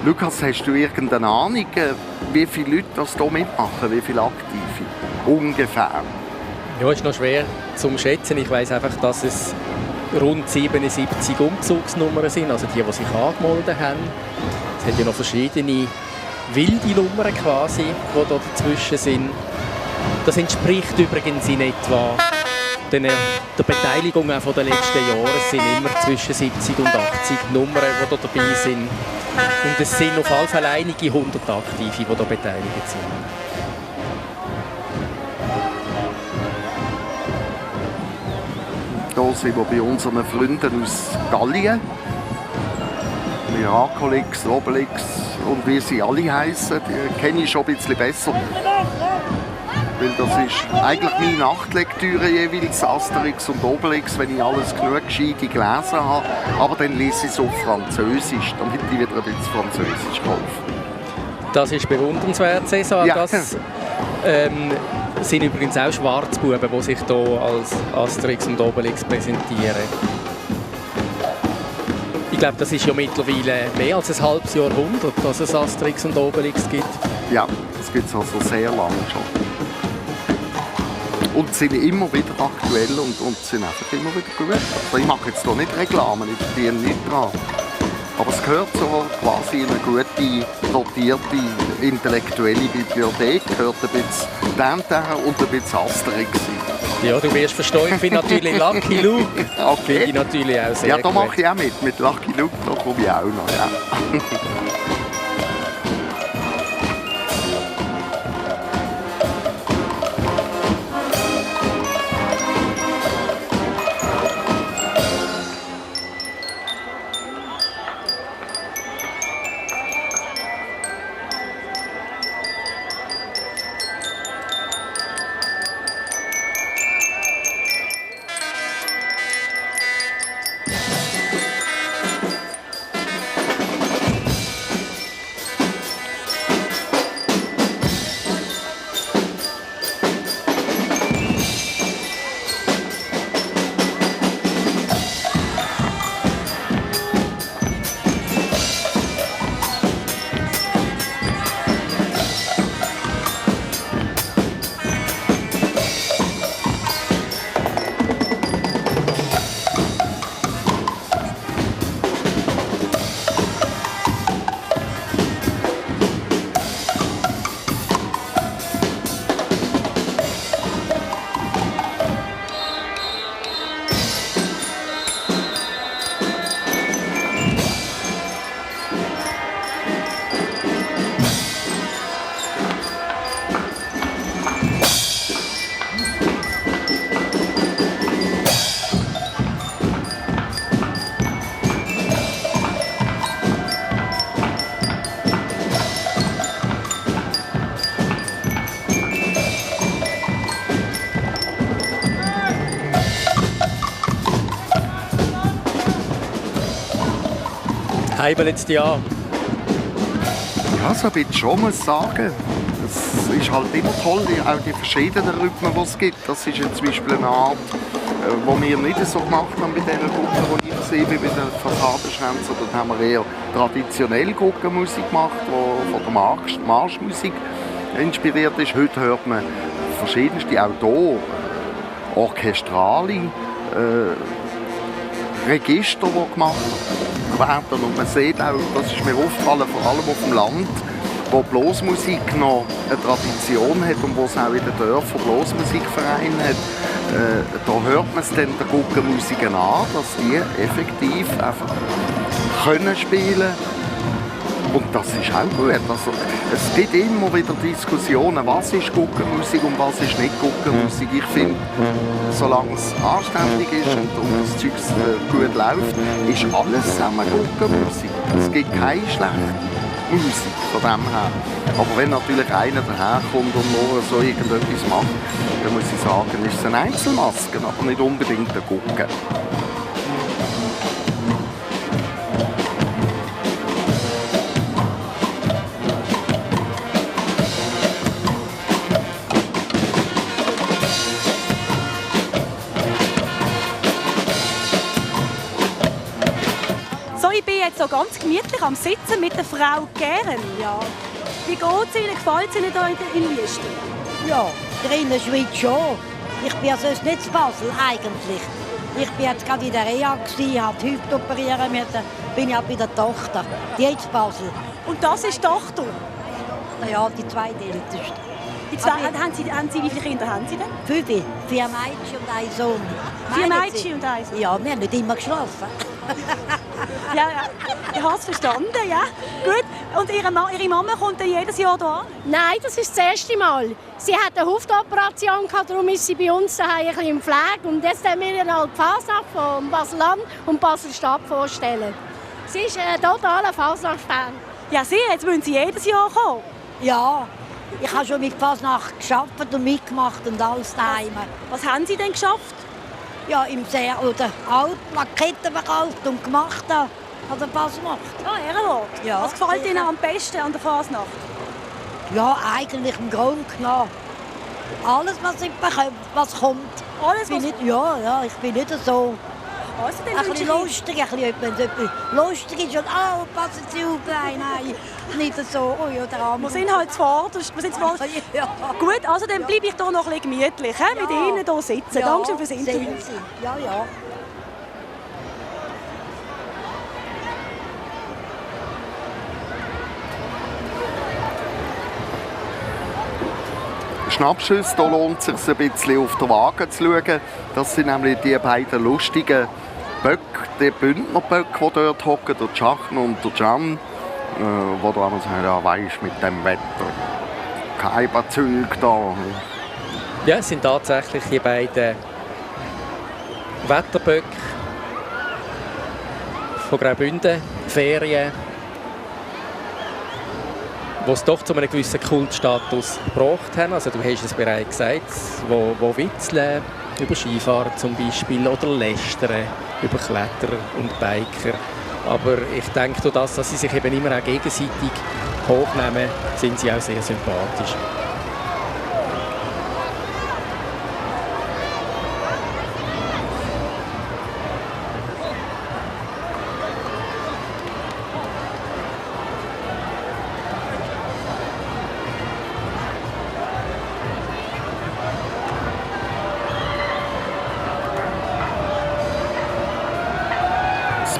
Lukas, hast du irgendeine Ahnung, wie viele Leute das hier mitmachen, wie viele Aktive? Ungefähr. Ja, ist noch schwer zu schätzen. Ich weiss einfach, dass es rund 77 Umzugsnummern sind, also die sich angemeldet haben. Es hat ja noch verschiedene wilde Nummern quasi, die da dazwischen sind. Das entspricht übrigens in etwa der Beteiligung auch von den letzten Jahren. Es sind immer zwischen 70 und 80 Nummern, die da dabei sind. Und es sind auf jeden Fall einige 100 Aktive, die da beteiligt sind. Hier sind wir bei unseren Freunden aus Gallien. Miracolix, Obelix und wie sie alle heißen, die kenne ich schon ein bisschen besser. Weil das ist eigentlich meine Nachtlektüre jeweils, Asterix und Obelix, wenn ich alles genug Gescheite gelesen habe. Aber dann lese ich es auf Französisch, damit ich wieder ein bisschen Französisch kaufe. Das ist bewundernswert, César. Ja. Das sind übrigens auch Schwarzbuben, die sich hier als Asterix und Obelix präsentieren. Ich glaube, das ist ja mittlerweile mehr als ein halbes Jahrhundert, dass es Asterix und Obelix gibt. Ja, das gibt es also sehr lange schon. Und sind immer wieder aktuell und sind einfach immer wieder gut. Also ich mache jetzt hier nicht Reklamen, ich verdiene nicht dran. Aber es gehört so quasi in eine gute, dotierte, intellektuelle Bibliothek. Gehört ein bisschen Tintin und ein bisschen Asterix. Ja, du wirst verstehen, ich finde natürlich Lucky Luke. Okay. Finde ich natürlich auch sehr ja, da gut. mache ich auch mit. Mit Lucky Luke da komme ich auch noch. Ja. Heibel jetzt ja. Ja, so ein bisschen schon, muss ich sagen. Es ist halt immer toll, auch die verschiedenen Rhythmen, die es gibt. Das ist jetzt zum Beispiel eine Art, die wir nicht so gemacht haben bei dieser Gruppe, die ich sehe, wie bei den Fassadenschränzen. Dort haben wir eher traditionell Guckenmusik gemacht, die von der Marschmusik inspiriert ist. Heute hört man verschiedenste, auch hier, orchestrale Register, die gemacht werden. Und man sieht auch, das ist mir aufgefallen, vor allem auf dem Land, wo Blasmusik noch eine Tradition hat und wo es auch in den Dörfern Blasmusikvereine hat, da hört man es dann der Guggenmusiker an, dass die effektiv einfach können spielen. Und das ist auch gut. Also, es gibt immer wieder Diskussionen, was ist Guggenmusik und was ist nicht Guggenmusik. Ich finde, solange es anständig ist und das Zeug gut läuft, ist alles zusammen Guggenmusik. Es gibt keine schlechte Musik von dem her. Aber wenn natürlich einer daherkommt und nur so irgendetwas macht, dann muss ich sagen, ist es eine Einzelmaske, aber nicht unbedingt ein Guggen. Ich bin jetzt so ganz gemütlich am Sitzen mit der Frau Gern. Ja. Wie geht es Ihnen? Gefällt es Ihnen hier in Liestel? Ja, drinnen schwitzt schon. Ich bin ja sonst nicht zu Basel, eigentlich. Ich bin jetzt gerade in der Reha, habe die Hüfte operieren müssen, bin ja bei der Tochter. Die ist zu Basel. Und das ist die Tochter? Ja, die zweitälteste. Haben Sie, wie viele Kinder haben Sie denn? 5. 4 Mädchen und ein Sohn. 4 Mädchen und ein Sohn? Ja, wir haben nicht immer geschlafen. Ja, ich habe es verstanden, ja. Gut. Und Ihre Mama kommt dann jedes Jahr hier an? Nein, das ist das erste Mal. Sie hat eine Huftoperation gehabt, darum ist sie bei uns daheim ein bisschen im Pflege. Und jetzt wollen wir ihr halt die Fasnacht von Basel-Land und Basel-Stadt vorstellen. Sie ist ein totaler Fasnacht-Fan. Ja, jetzt müssen Sie jedes Jahr kommen. Ja, ich habe schon mit Fasnacht gearbeitet und mitgemacht und alles daheim. Was haben Sie denn geschafft? Ja, im See oder alt Plaketten verkauft und gemacht an der Fasnacht. Ah, Ehrenwort. Ja. Was gefällt Ihnen am besten an der Fasnacht? Ja, eigentlich im Grunde genommen alles, was kommt. Alles, was kommt? Ja, ich bin nicht so... Also, ein bisschen lustig, wenn es etwas lustig ist und passen Sie auf, nein, nicht so, der Arme. Wir sind halt zuvorderst. Ja. Gut, also dann bleibe ich hier noch ein bisschen gemütlich, mit Ihnen hier sitzen. Ja, Danke fürs Interview. Ja. Schnappschüsse, da lohnt es sich ein bisschen auf den Wagen zu schauen. Das sind nämlich die beiden lustigen Böcke, die Bündnerböcke, die dort hocken, der Schachner und der Can, wo da einmal sagen, ja, weisst mit dem Wetter, kein Zeug da. Ja, es sind tatsächlich die beiden Wetterböcke von Graubünden, Ferien, die es doch zu einem gewissen Kultstatus gebracht haben. Also du hast es bereits gesagt, wo witzeln, über Skifahren zum Beispiel oder lästern, über Kletterer und Biker. Aber ich denke, durch das, dass sie sich eben immer auch gegenseitig hochnehmen, sind sie auch sehr sympathisch.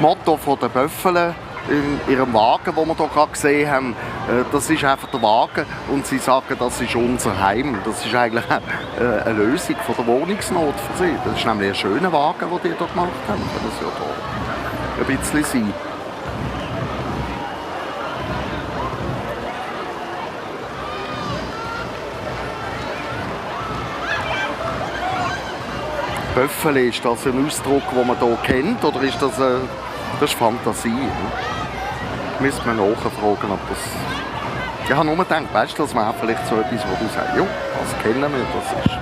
Das Motto der Böffele in ihrem Wagen, den wir hier gerade gesehen haben, das ist einfach der Wagen und sie sagen, das ist unser Heim. Das ist eigentlich eine Lösung von der Wohnungsnot für sie. Das ist nämlich ein schöner Wagen, den die hier gemacht haben. Das ist ja hier ein bisschen sein. Böffele, ist das ein Ausdruck, den man hier kennt, oder ist das ist Fantasie? Müsste man nachfragen, ob das... Ich habe nur gedacht, weißt du, das wäre vielleicht so etwas, wo du sagst, ja, das kennen wir, das ist...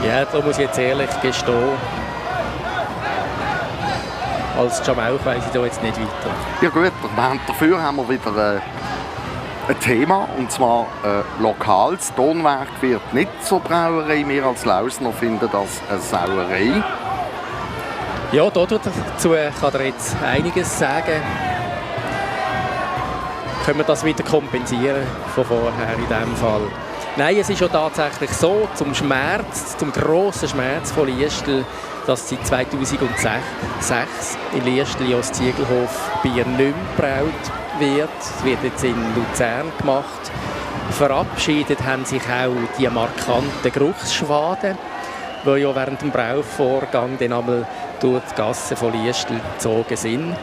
Ja, da muss ich jetzt ehrlich gestehen, als Jamauk weiss ich da jetzt nicht weiter. Ja gut, dafür haben wir wieder ein Thema, und zwar lokales Tonwerk wird nicht zur Brauerei. Wir als Lausner finden das eine Sauerei. Ja, dazu kann er jetzt einiges sagen. Können wir das wieder kompensieren von vorher in diesem Fall? Nein, es ist ja tatsächlich so, zum grossen Schmerz von Liestel, dass seit 2006 in Liestel das Ziegelhof Bier nicht mehr gebraut wird. Es wird jetzt in Luzern gemacht. Verabschiedet haben sich auch die markanten Geruchsschwaden. die ja während dem Brauvorgang dann einmal durch die Gassen von Liestel gezogen sind,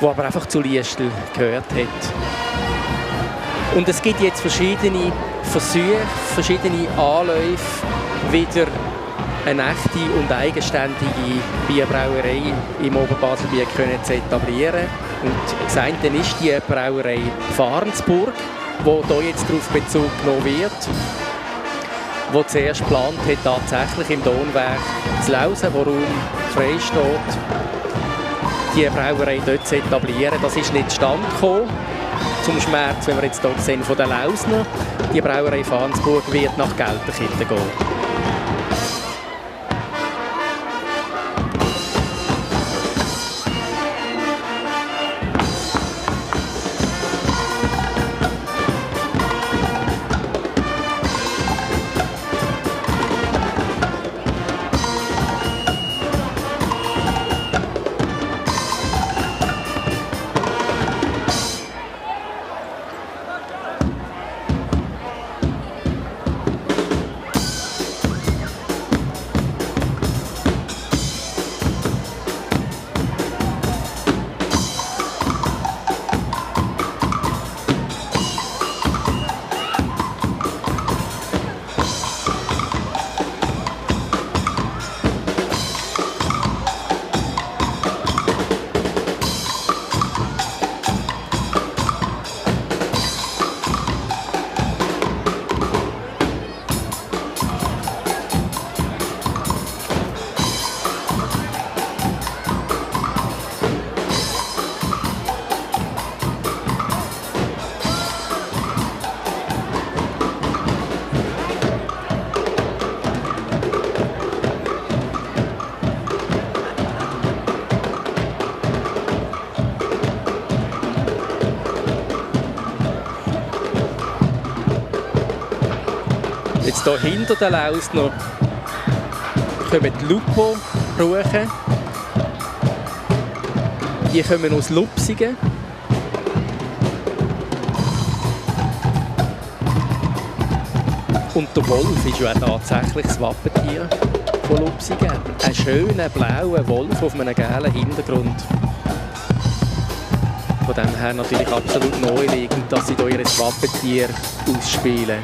die aber einfach zu Liestel gehört hat. Und es gibt jetzt verschiedene Versuche, verschiedene Anläufe, wieder eine echte und eigenständige Bierbrauerei im Oberbaselbiet zu etablieren. Und das eine ist die Brauerei Farnsburg, die hier jetzt darauf Bezug genommen wird, die zuerst geplant hat, tatsächlich im Tonwerk zu Lausen, wo Raum frei steht, die Brauerei dort zu etablieren. Das ist nicht zustande gekommen. Zum Schmerz, wenn wir jetzt hier sehen, von den Lausner. Die Brauerei Farnsburg wird nach Gelterkinden gehen. Hier hinter den Lausner kommen die Lupo-Ruchen. Die kommen aus Lupsigen. Und der Wolf ist ja tatsächlich das Wappentier von Lupsigen. Ein schöner blauer Wolf auf einem gelben Hintergrund. Von dem her natürlich absolut neuliegend, dass sie hier ihr Wappentier ausspielen.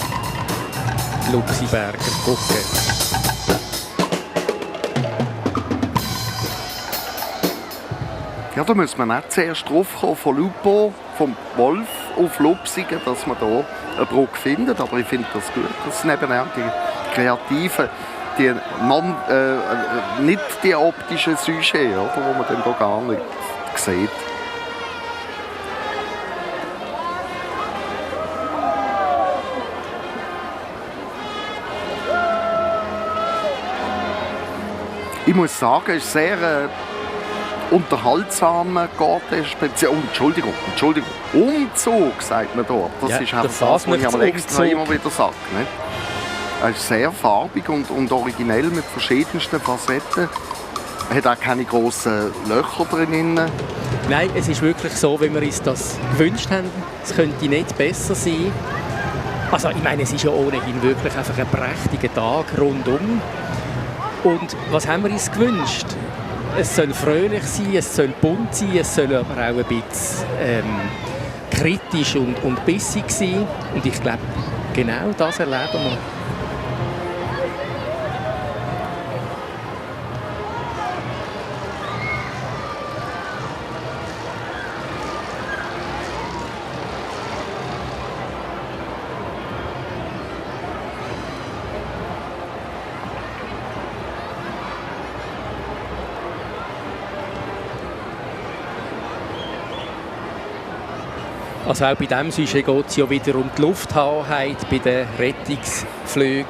Lupsiberger gucken. Ja, da muss man nicht zuerst draufkommen von Lupo, vom Wolf auf Lupsigen, dass man hier eine Brücke findet. Aber ich finde das gut. Das sind eben auch die Kreativen, die nicht die optischen Sujets, oder, die man dann hier gar nicht sieht. Ich muss sagen, es ist sehr unterhaltsam Entschuldigung, Umzug, sagt man dort. Das ist einfach das, was ich aber extra immer wieder sage. Nicht? Es ist sehr farbig und originell mit verschiedensten Facetten. Es hat auch keine grossen Löcher drin. Nein, es ist wirklich so, wie wir uns das gewünscht haben. Es könnte nicht besser sein. Also ich meine, es ist ja ohnehin wirklich einfach ein prächtiger Tag rundum. Und was haben wir uns gewünscht? Es soll fröhlich sein, es soll bunt sein, es soll aber auch ein bisschen kritisch und bissig sein. Und ich glaube, genau das erleben wir. Also auch bei diesem Sujet geht es ja wieder um die Lufthoheit bei den Rettungsflügen.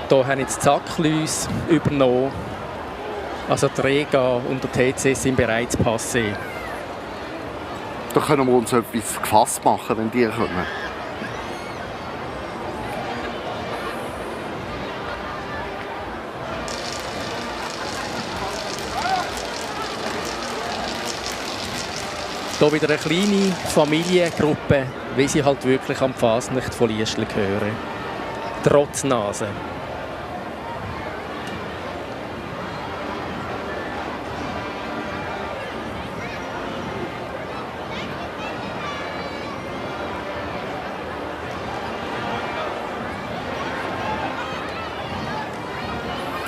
Hier haben jetzt die Sackläuse übernommen. Also die Rega und der TC sind bereits passé. Da können wir uns etwas gefasst machen, wenn die kommen. Hier wieder eine kleine Familiengruppe, wie sie halt wirklich am Fasnacht von Liestl gehören. Trotz Nase.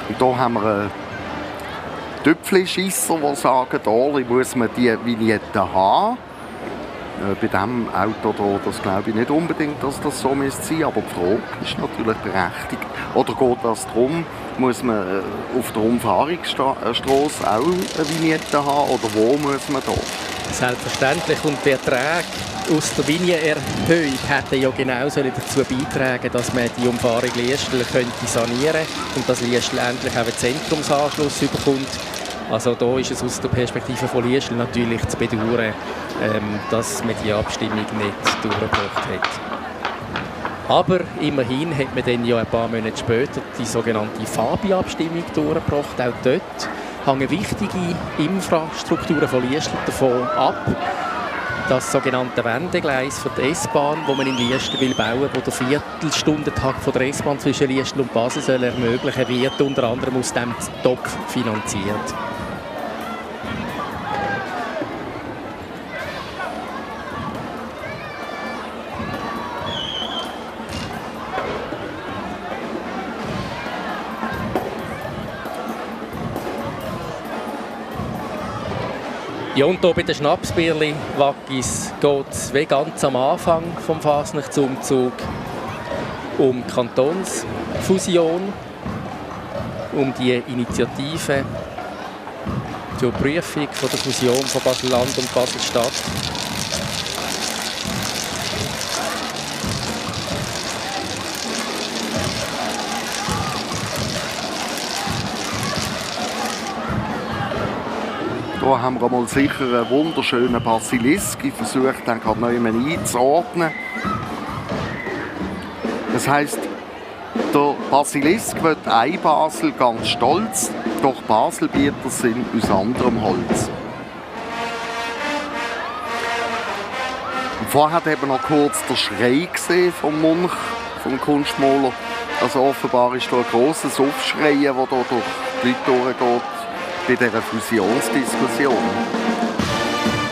Und hier haben wir einen Tüpfelschisser, die sagen, hier muss man die Vignette haben. Bei diesem Auto hier, das glaube ich nicht unbedingt, dass das so sein müsste, aber die Frage ist natürlich berechtigt. Oder geht das darum, muss man auf der Umfahrungsstraße auch eine Vignette haben oder wo muss man da? Selbstverständlich. Und die Erträge aus der Linienerhöhung hätten ja genau dazu beitragen, dass man die Umfahrung Liestl könnte sanieren und dass Liestl endlich auch einen Zentrumsanschluss bekommt. Also da ist es aus der Perspektive von Liestl natürlich zu bedauern, dass man die Abstimmung nicht durchgebracht hat. Aber immerhin hat man dann ja ein paar Monate später die sogenannte Fabi-Abstimmung durchgebracht. Auch dort hängen wichtige Infrastrukturen von Liestl davon ab. Das sogenannte Wendegleis für die S-Bahn, das man in Liestl bauen will, das der Viertelstundentakt von der S-Bahn zwischen Liestl und Basel soll ermöglichen wird, unter anderem aus diesem Topf finanziert. Ja, und hier bei den Schnapsbierli-Waggis geht es wie ganz am Anfang vom Fasnachtsumzug um die Kantonsfusion, um die Initiative zur Prüfung von der Fusion von Basel-Land und Basel-Stadt. Hier haben wir mal sicher einen wunderschönen Basilisk. Ich versuche den gerade neu einzuordnen. Das heisst, der Basilisk wird ein Basel ganz stolz, doch Baselbieter sind aus anderem Holz. Und vorher hat eben noch kurz der Schrei gesehen vom Munch, vom Kunstmaler. Also offenbar ist da ein grosses Aufschreien, das hier durch die Leute durchgeht bei dieser Fusionsdiskussion.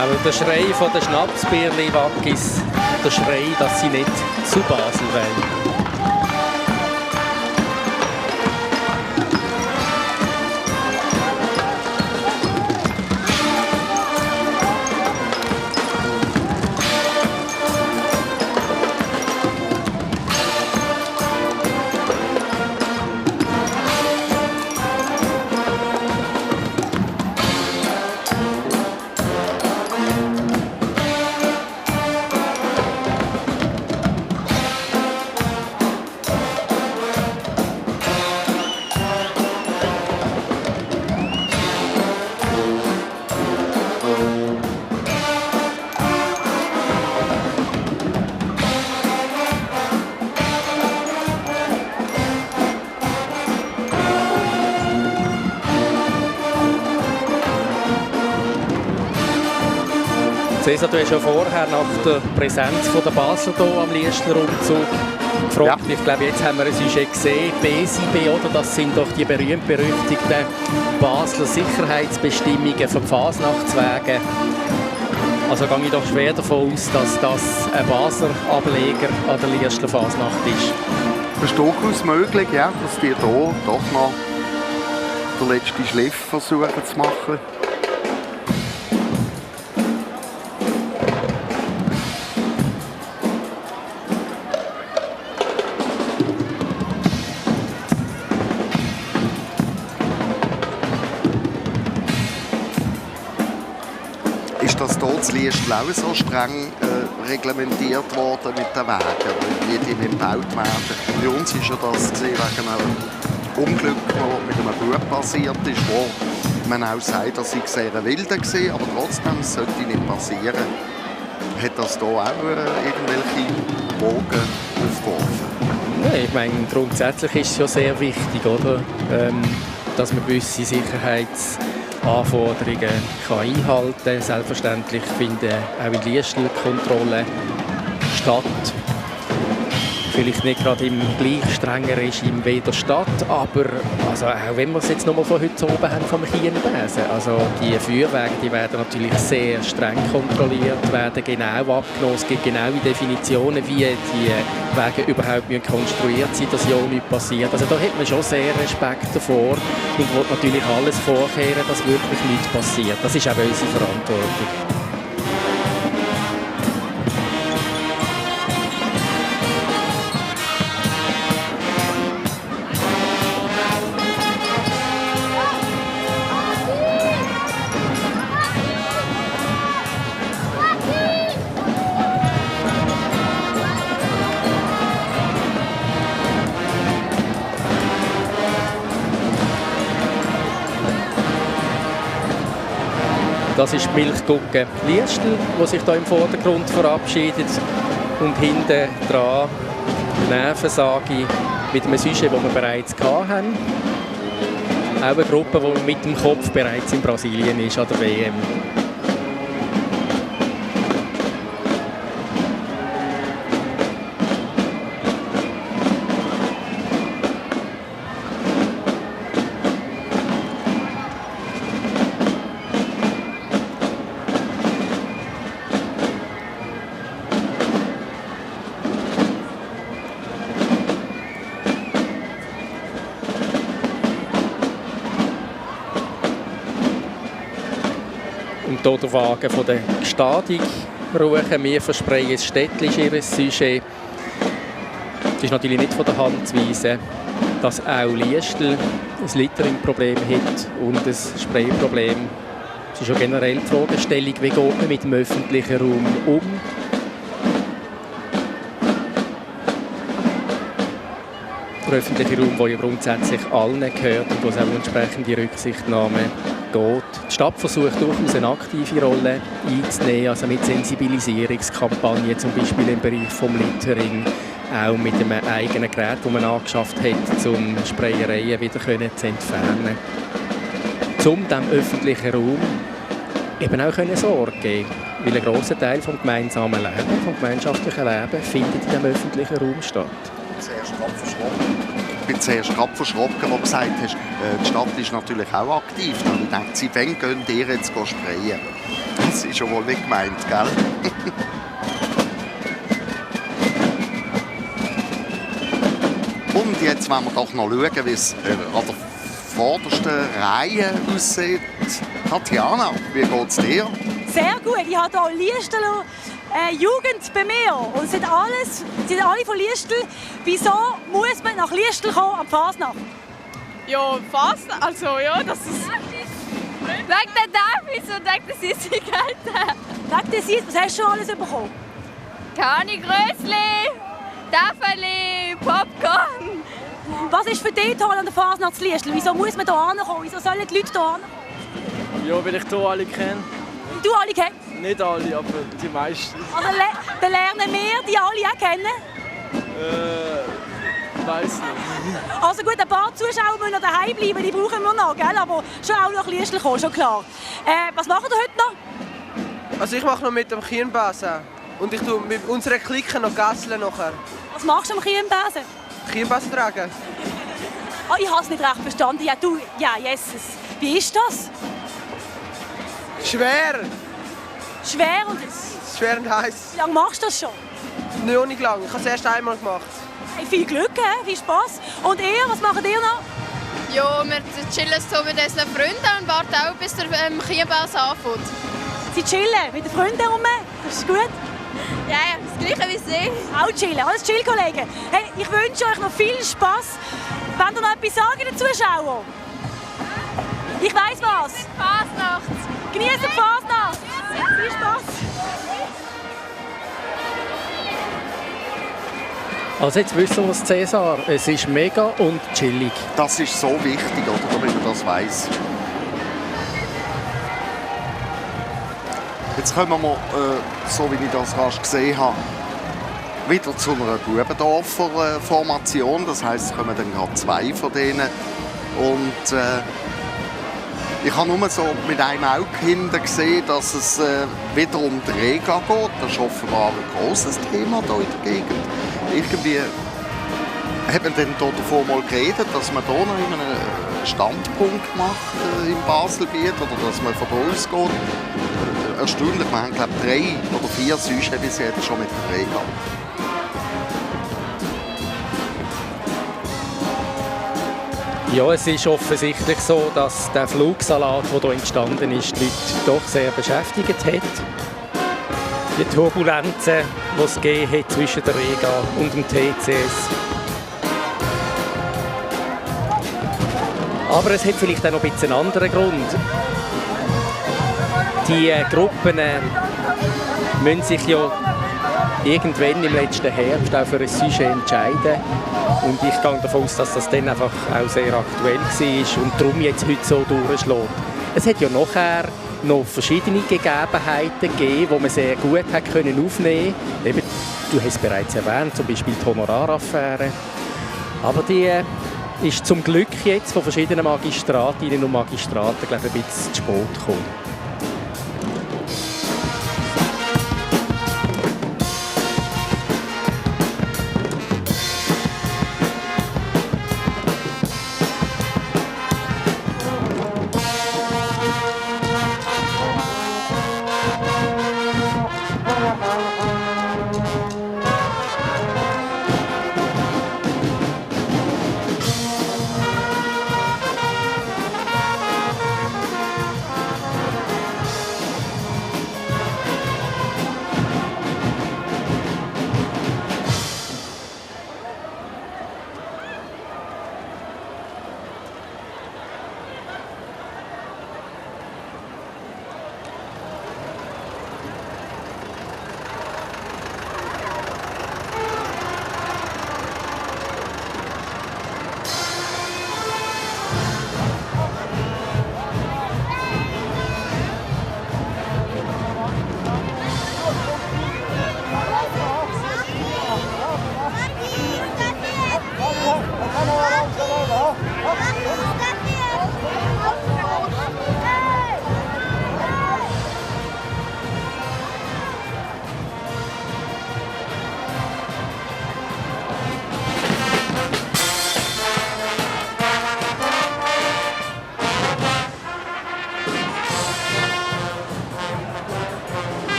Aber der Schrei von den Schnapsbierli-Waggis, der Schrei, dass sie nicht zu Basel wollen. Cesar, du hast ja vorher nach der Präsenz der Basler hier am Liestler Umzug gefragt. Ja. Ich glaube, jetzt haben wir ein Sujet gesehen, BSIB, oder? Das sind doch die berühmt-berüchtigten Basler Sicherheitsbestimmungen für die Fasnachtswege. Also gehe ich doch schwer davon aus, dass das ein Basler Ableger an der Liestler Fasnacht ist. Das ist durchaus möglich, ja, dass die hier doch noch den letzten Schliff versuchen zu machen. Ist das hier in Liestl auch so streng reglementiert worden mit den Wegen, wie die gebaut werden? Bei uns ist ja das wegen einem Unglück, das mit einem Bub passiert ist, wo man auch sagt, dass ich sehr wild war, aber trotzdem sollte nicht passieren. Hat das hier auch irgendwelche Wogen aufgeworfen? Ja, ich meine, grundsätzlich ist es ja sehr wichtig, oder? Dass man gewisse Sicherheitsvorkehrungen Anforderungen kann einhalten kann. Selbstverständlich finden auch in Liestl Kontrollen statt. Vielleicht nicht gerade im gleich strengen Regime wie der Stadt, aber also auch wenn wir es jetzt noch mal von heute oben haben vom Chienenbesen, also die Feuerwege, die werden natürlich sehr streng kontrolliert, werden genau abgenommen. Es gibt genaue Definitionen, wie die Wege überhaupt konstruiert sind, dass ja nichts passiert. Also da hat man schon sehr Respekt davor und will natürlich alles vorkehren, dass wirklich nichts passiert. Das ist auch unsere Verantwortung. Das ist die Milchgugge Liestl, die sich hier im Vordergrund verabschiedet. Und hinten dran Nervensage mit einem Sujet, das wir bereits hatten. Auch eine Gruppe, die mit dem Kopf bereits in Brasilien ist an der WM. Hier der Wagen von der Gestadung rufen. Wir versprechen, das Städtchen ist ihr Sujet. Es ist natürlich nicht von der Hand zu weisen, dass auch Liestl ein Littering-Problem hat und ein Sprayproblem. Es ist ja generell die Fragestellung, wie geht man mit dem öffentlichen Raum um. Der öffentliche Raum, der ja grundsätzlich allen gehört und wo es auch entsprechende Rücksichtnahme geht. Die Stadt versucht durchaus eine aktive Rolle einzunehmen, also mit Sensibilisierungskampagnen, zum Beispiel im Bereich des Littering, auch mit einem eigenen Gerät, das man angeschafft hat, um Sprayereien wieder zu entfernen. Um dem öffentlichen Raum eben auch Sorge zu geben, weil ein grosser Teil des gemeinsamen Lebens, vom gemeinschaftlichen Leben, findet in dem öffentlichen Raum statt. Ich bin zuerst gerade verschrocken, als du gesagt hast, die Stadt ist natürlich auch aktiv. Und ich denke, sie gehen dir jetzt sprayen. Das ist ja wohl nicht gemeint, gell? Und jetzt wollen wir doch noch schauen, wie es an der vordersten Reihe aussieht. Tatjana, wie geht es dir? Sehr gut. Ich habe hier Liestler Jugend bei mir. Und sind alle von Liestl. Wieso muss man nach Liestl kommen am Fasnacht? Ja, Fasnacht, also ja, das ist... Wegen der Davis und wegen der Süßigkeiten. Wegen der Süßigkeiten? Was hast du schon alles bekommen? Keine Grössli, Tafelli, Popcorn. Was ist für dich toll an der Fasnacht zu Liestl? Wieso muss man hier hinkommen? Wieso sollen die Leute hier hinkommen? Ja, weil ich hier alle kenne. Du alle kennst? Nicht alle, aber die meisten. Also dann lernen wir die alle auch kennen? Weiss nicht. Also gut, ein paar Zuschauer müssen noch daheim bleiben, die brauchen wir noch, gell? Aber schon auch nach Liestl kommen, schon klar. Was machen wir heute noch? Also ich mache noch mit dem Kirnbesen. Und ich tue mit unserer Clique noch Gasseln nachher. Was machst du am Kirnbesen? Kirnbesen tragen. Oh, ich habe es nicht recht verstanden. Ja, du, ja, Jesus. Wie ist das? Schwer. Schwer und... Schwer und heiß. Wie lange machst du das schon? Noch nicht lange. Ich habe es erst einmal gemacht. Hey, viel Glück, viel Spass. Und ihr, was macht ihr noch? Ja, wir chillen so mit unseren Freunden und warten auch, bis der Kirnbesen anfängt. Sie chillen mit den Freunden herum? Das ist gut. Ja, das Gleiche wie Sie. Auch chillen, alles Chill-Kollegen. Hey, ich wünsche euch noch viel Spass. Wollt ihr noch etwas sagen den Zuschauern? Ich weiss was. Fasnacht. Genießt die Fasnacht. Viel Spass. Also jetzt wissen wir es, Cäsar. Es ist mega und chillig. Das ist so wichtig, oder, damit man das weiss. Jetzt kommen wir, so wie ich das rasch gesehen habe, wieder zu einer Bubendorfer Formation. Das heisst, es kommen dann gerade 2 von denen. Und Ich habe nur so mit einem Auge hinten gesehen, dass es wieder um die Rega geht. Das ist offenbar ein grosses Thema hier in der Gegend. Irgendwie hat man dann davon mal geredet, dass man hier noch einen Standpunkt macht im Baselbiet oder dass man von hier ausgeht. Erstaunlich, wir haben glaube ich 3 oder 4 Süße bis jetzt schon mit der Rega. Ja, es ist offensichtlich so, dass der Flugsalat, der hier entstanden ist, die Leute doch sehr beschäftigt hat. Die Turbulenzen, die es gegeben hat zwischen der Rega und dem TCS. Aber es hat vielleicht auch noch ein bisschen einen anderen Grund. Die Gruppen müssen sich ja irgendwann im letzten Herbst auch für ein Sujet entscheiden. Und ich gehe davon aus, dass das dann einfach auch sehr aktuell war und darum jetzt heute so durchschlägt. Es hat ja nachher noch verschiedene Gegebenheiten gegeben, die man sehr gut hat aufnehmen konnte. Eben, du hast es bereits erwähnt, zum Beispiel die Honoraraffäre. Aber die ist zum Glück jetzt von verschiedenen Magistratinnen und Magistraten, glaube ich, ein bisschen zu spät gekommen.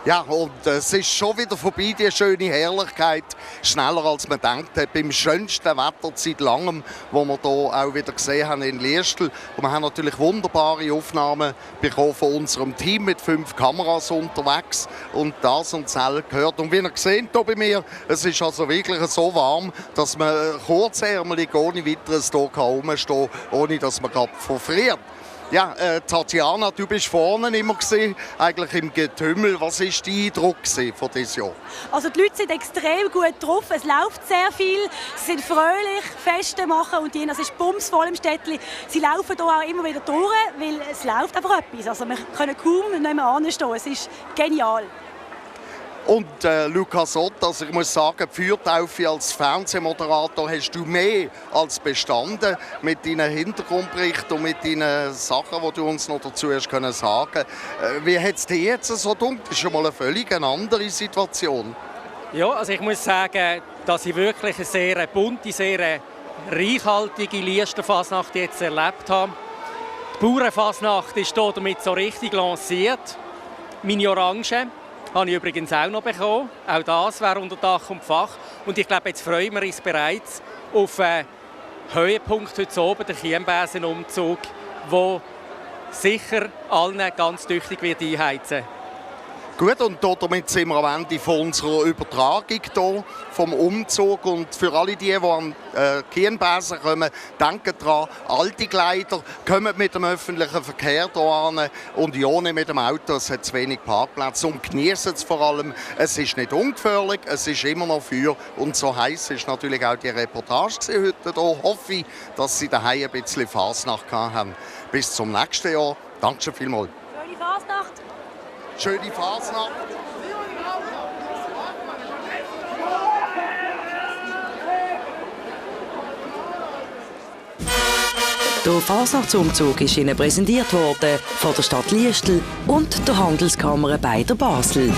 Ja, und es ist schon wieder vorbei, die schöne Herrlichkeit. Schneller als man denkt. Beim schönsten Wetter seit langem, wo wir hier auch wieder gesehen haben in Liestal. Und wir haben natürlich wunderbare Aufnahmen bekommen von unserem Team mit 5 Kameras unterwegs. Und das und das gehört. Und wie ihr seht hier bei mir, es ist also wirklich so warm, dass man kurzärmelig ohne weiteres hier rumstehen kann, ohne dass man gerade verfriert. Ja, Tatjana, du bist vorne immer gesehen, eigentlich im Getümmel. Was war dein Eindruck von diesem Jahr? Also die Leute sind extrem gut drauf, es läuft sehr viel, sie sind fröhlich, Feste machen und es ist bumsvoll im Städtli. Sie laufen hier auch immer wieder durch, weil es läuft einfach etwas. Also wir können kaum nicht mehr anstehen, es ist genial. Und Lukas Ott, also ich muss sagen, die Feuertaufe als Fernsehmoderator hast du mehr als bestanden mit deinen Hintergrundberichten und mit deinen Sachen, die du uns noch dazu hast können sagen. Wie hat es dir jetzt so gedacht? Das ist schon mal eine völlig andere Situation. Ja, also ich muss sagen, dass ich wirklich eine sehr bunte, sehr reichhaltige Listerfasnacht jetzt erlebt habe. Die Bauernfasnacht ist hier damit so richtig lanciert. Meine Orange habe ich übrigens auch noch bekommen. Auch das wäre unter Dach und Fach. Und ich glaube, jetzt freuen wir uns bereits auf einen Höhepunkt heute oben, den Chiembasenumzug, der sicher allen ganz tüchtig wird einheizen. Gut, und damit sind wir am Ende von unserer Übertragung hier, vom Umzug. Und für alle die an Chiembasen kommen, denken daran, alte Kleider, kommen mit dem öffentlichen Verkehr hier hin und ja nicht mit dem Auto, es hat zu wenig Parkplätze. Und genießen es vor allem, es ist nicht ungefährlich, es ist immer noch Feuer. Und so heiß ist natürlich auch die Reportage heute hier. Hoffe ich, dass Sie daheim ein bisschen Fasnacht haben. Bis zum nächsten Jahr. Danke schon vielmals. Schöne Fasnacht. Schöne Fasnacht. Der Fasnachtsumzug ist Ihnen präsentiert worden von der Stadt Liestal und der Handelskammer Beider Basel.